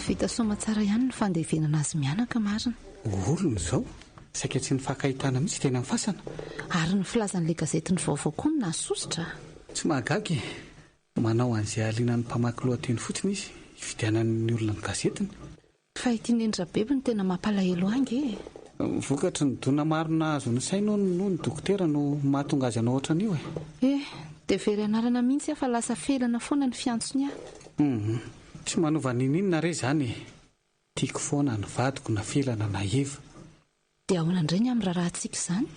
Vita soamatsara ihany ny fandevenana azy mianaka marina. Olona izao, saika tsy nifankahitana mihitsy teny amin'ny fasana. Ary ny filazan'ilay gazety ny vaovao koa no nahasosotra. Tsy mahagaga e! Manao an'izay hahaliana ny mpamaky lohateny fotsiny izy, hividianan'ny olona ny gazetiny. Fa ity Neny Rabeby no tena mampalahelo ahy nge e! Vokatry ny dona maro nahazo ny sainy hono ny dokotera no mahatonga azy hanao ohatran'io e! Eh! Dia very anarana mihitsy aho fa lasa felana foana ny fiantsony ahy. Hum! Tsy manova n'inon'inona re izany e! Tiako foana ny vadiko na felana na Eva. Dia ahoana indray ny amin'ny raharahantsika izany?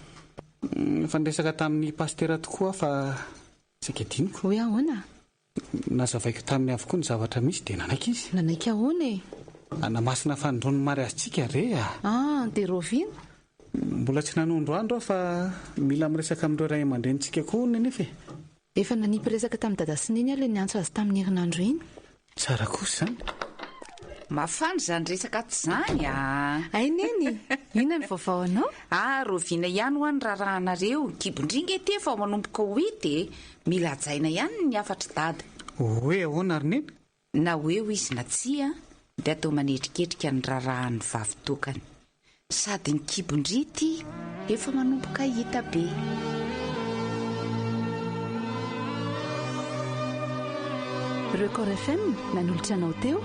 Efa niresaka tamin'ny pasitera tokoa aho fa saika adinoko. Hoe ahoana? Nazavaiko taminy avokoa ny zavatra misy dia nanaiky izy. Nanaiky ahoana e? Hanamasina fanindroany ny mariazintsika re a! Ah, dia rahoviana? Mbola tsy nanondro andro aho fa mila miresaka amin'ireo ray aman-drenintsika koa hono anefa e! Efa nanipy resaka tamin'i Dada sy Neny aho ilay niantso azy tamin'ny herinandro iny. Tsara kosa izany. Mafana izany resaka ato izany a! Hay Neny! Inona ny vaovao anao? Ah, rahoviana ihany hoa ny raharahanareo? Kibon-dry nge ity efa manomboka ho hita e! Mila hajaina ihany ny hafatr'i Dada. Hoe ahoana ry Neny? Na ho eo izy na tsia dia atao manetriketrika ny raharahan'ny vavy tokana. Sady ny kibon-dry ity efa manomboka hita be. Record FM nanolotra anao teo.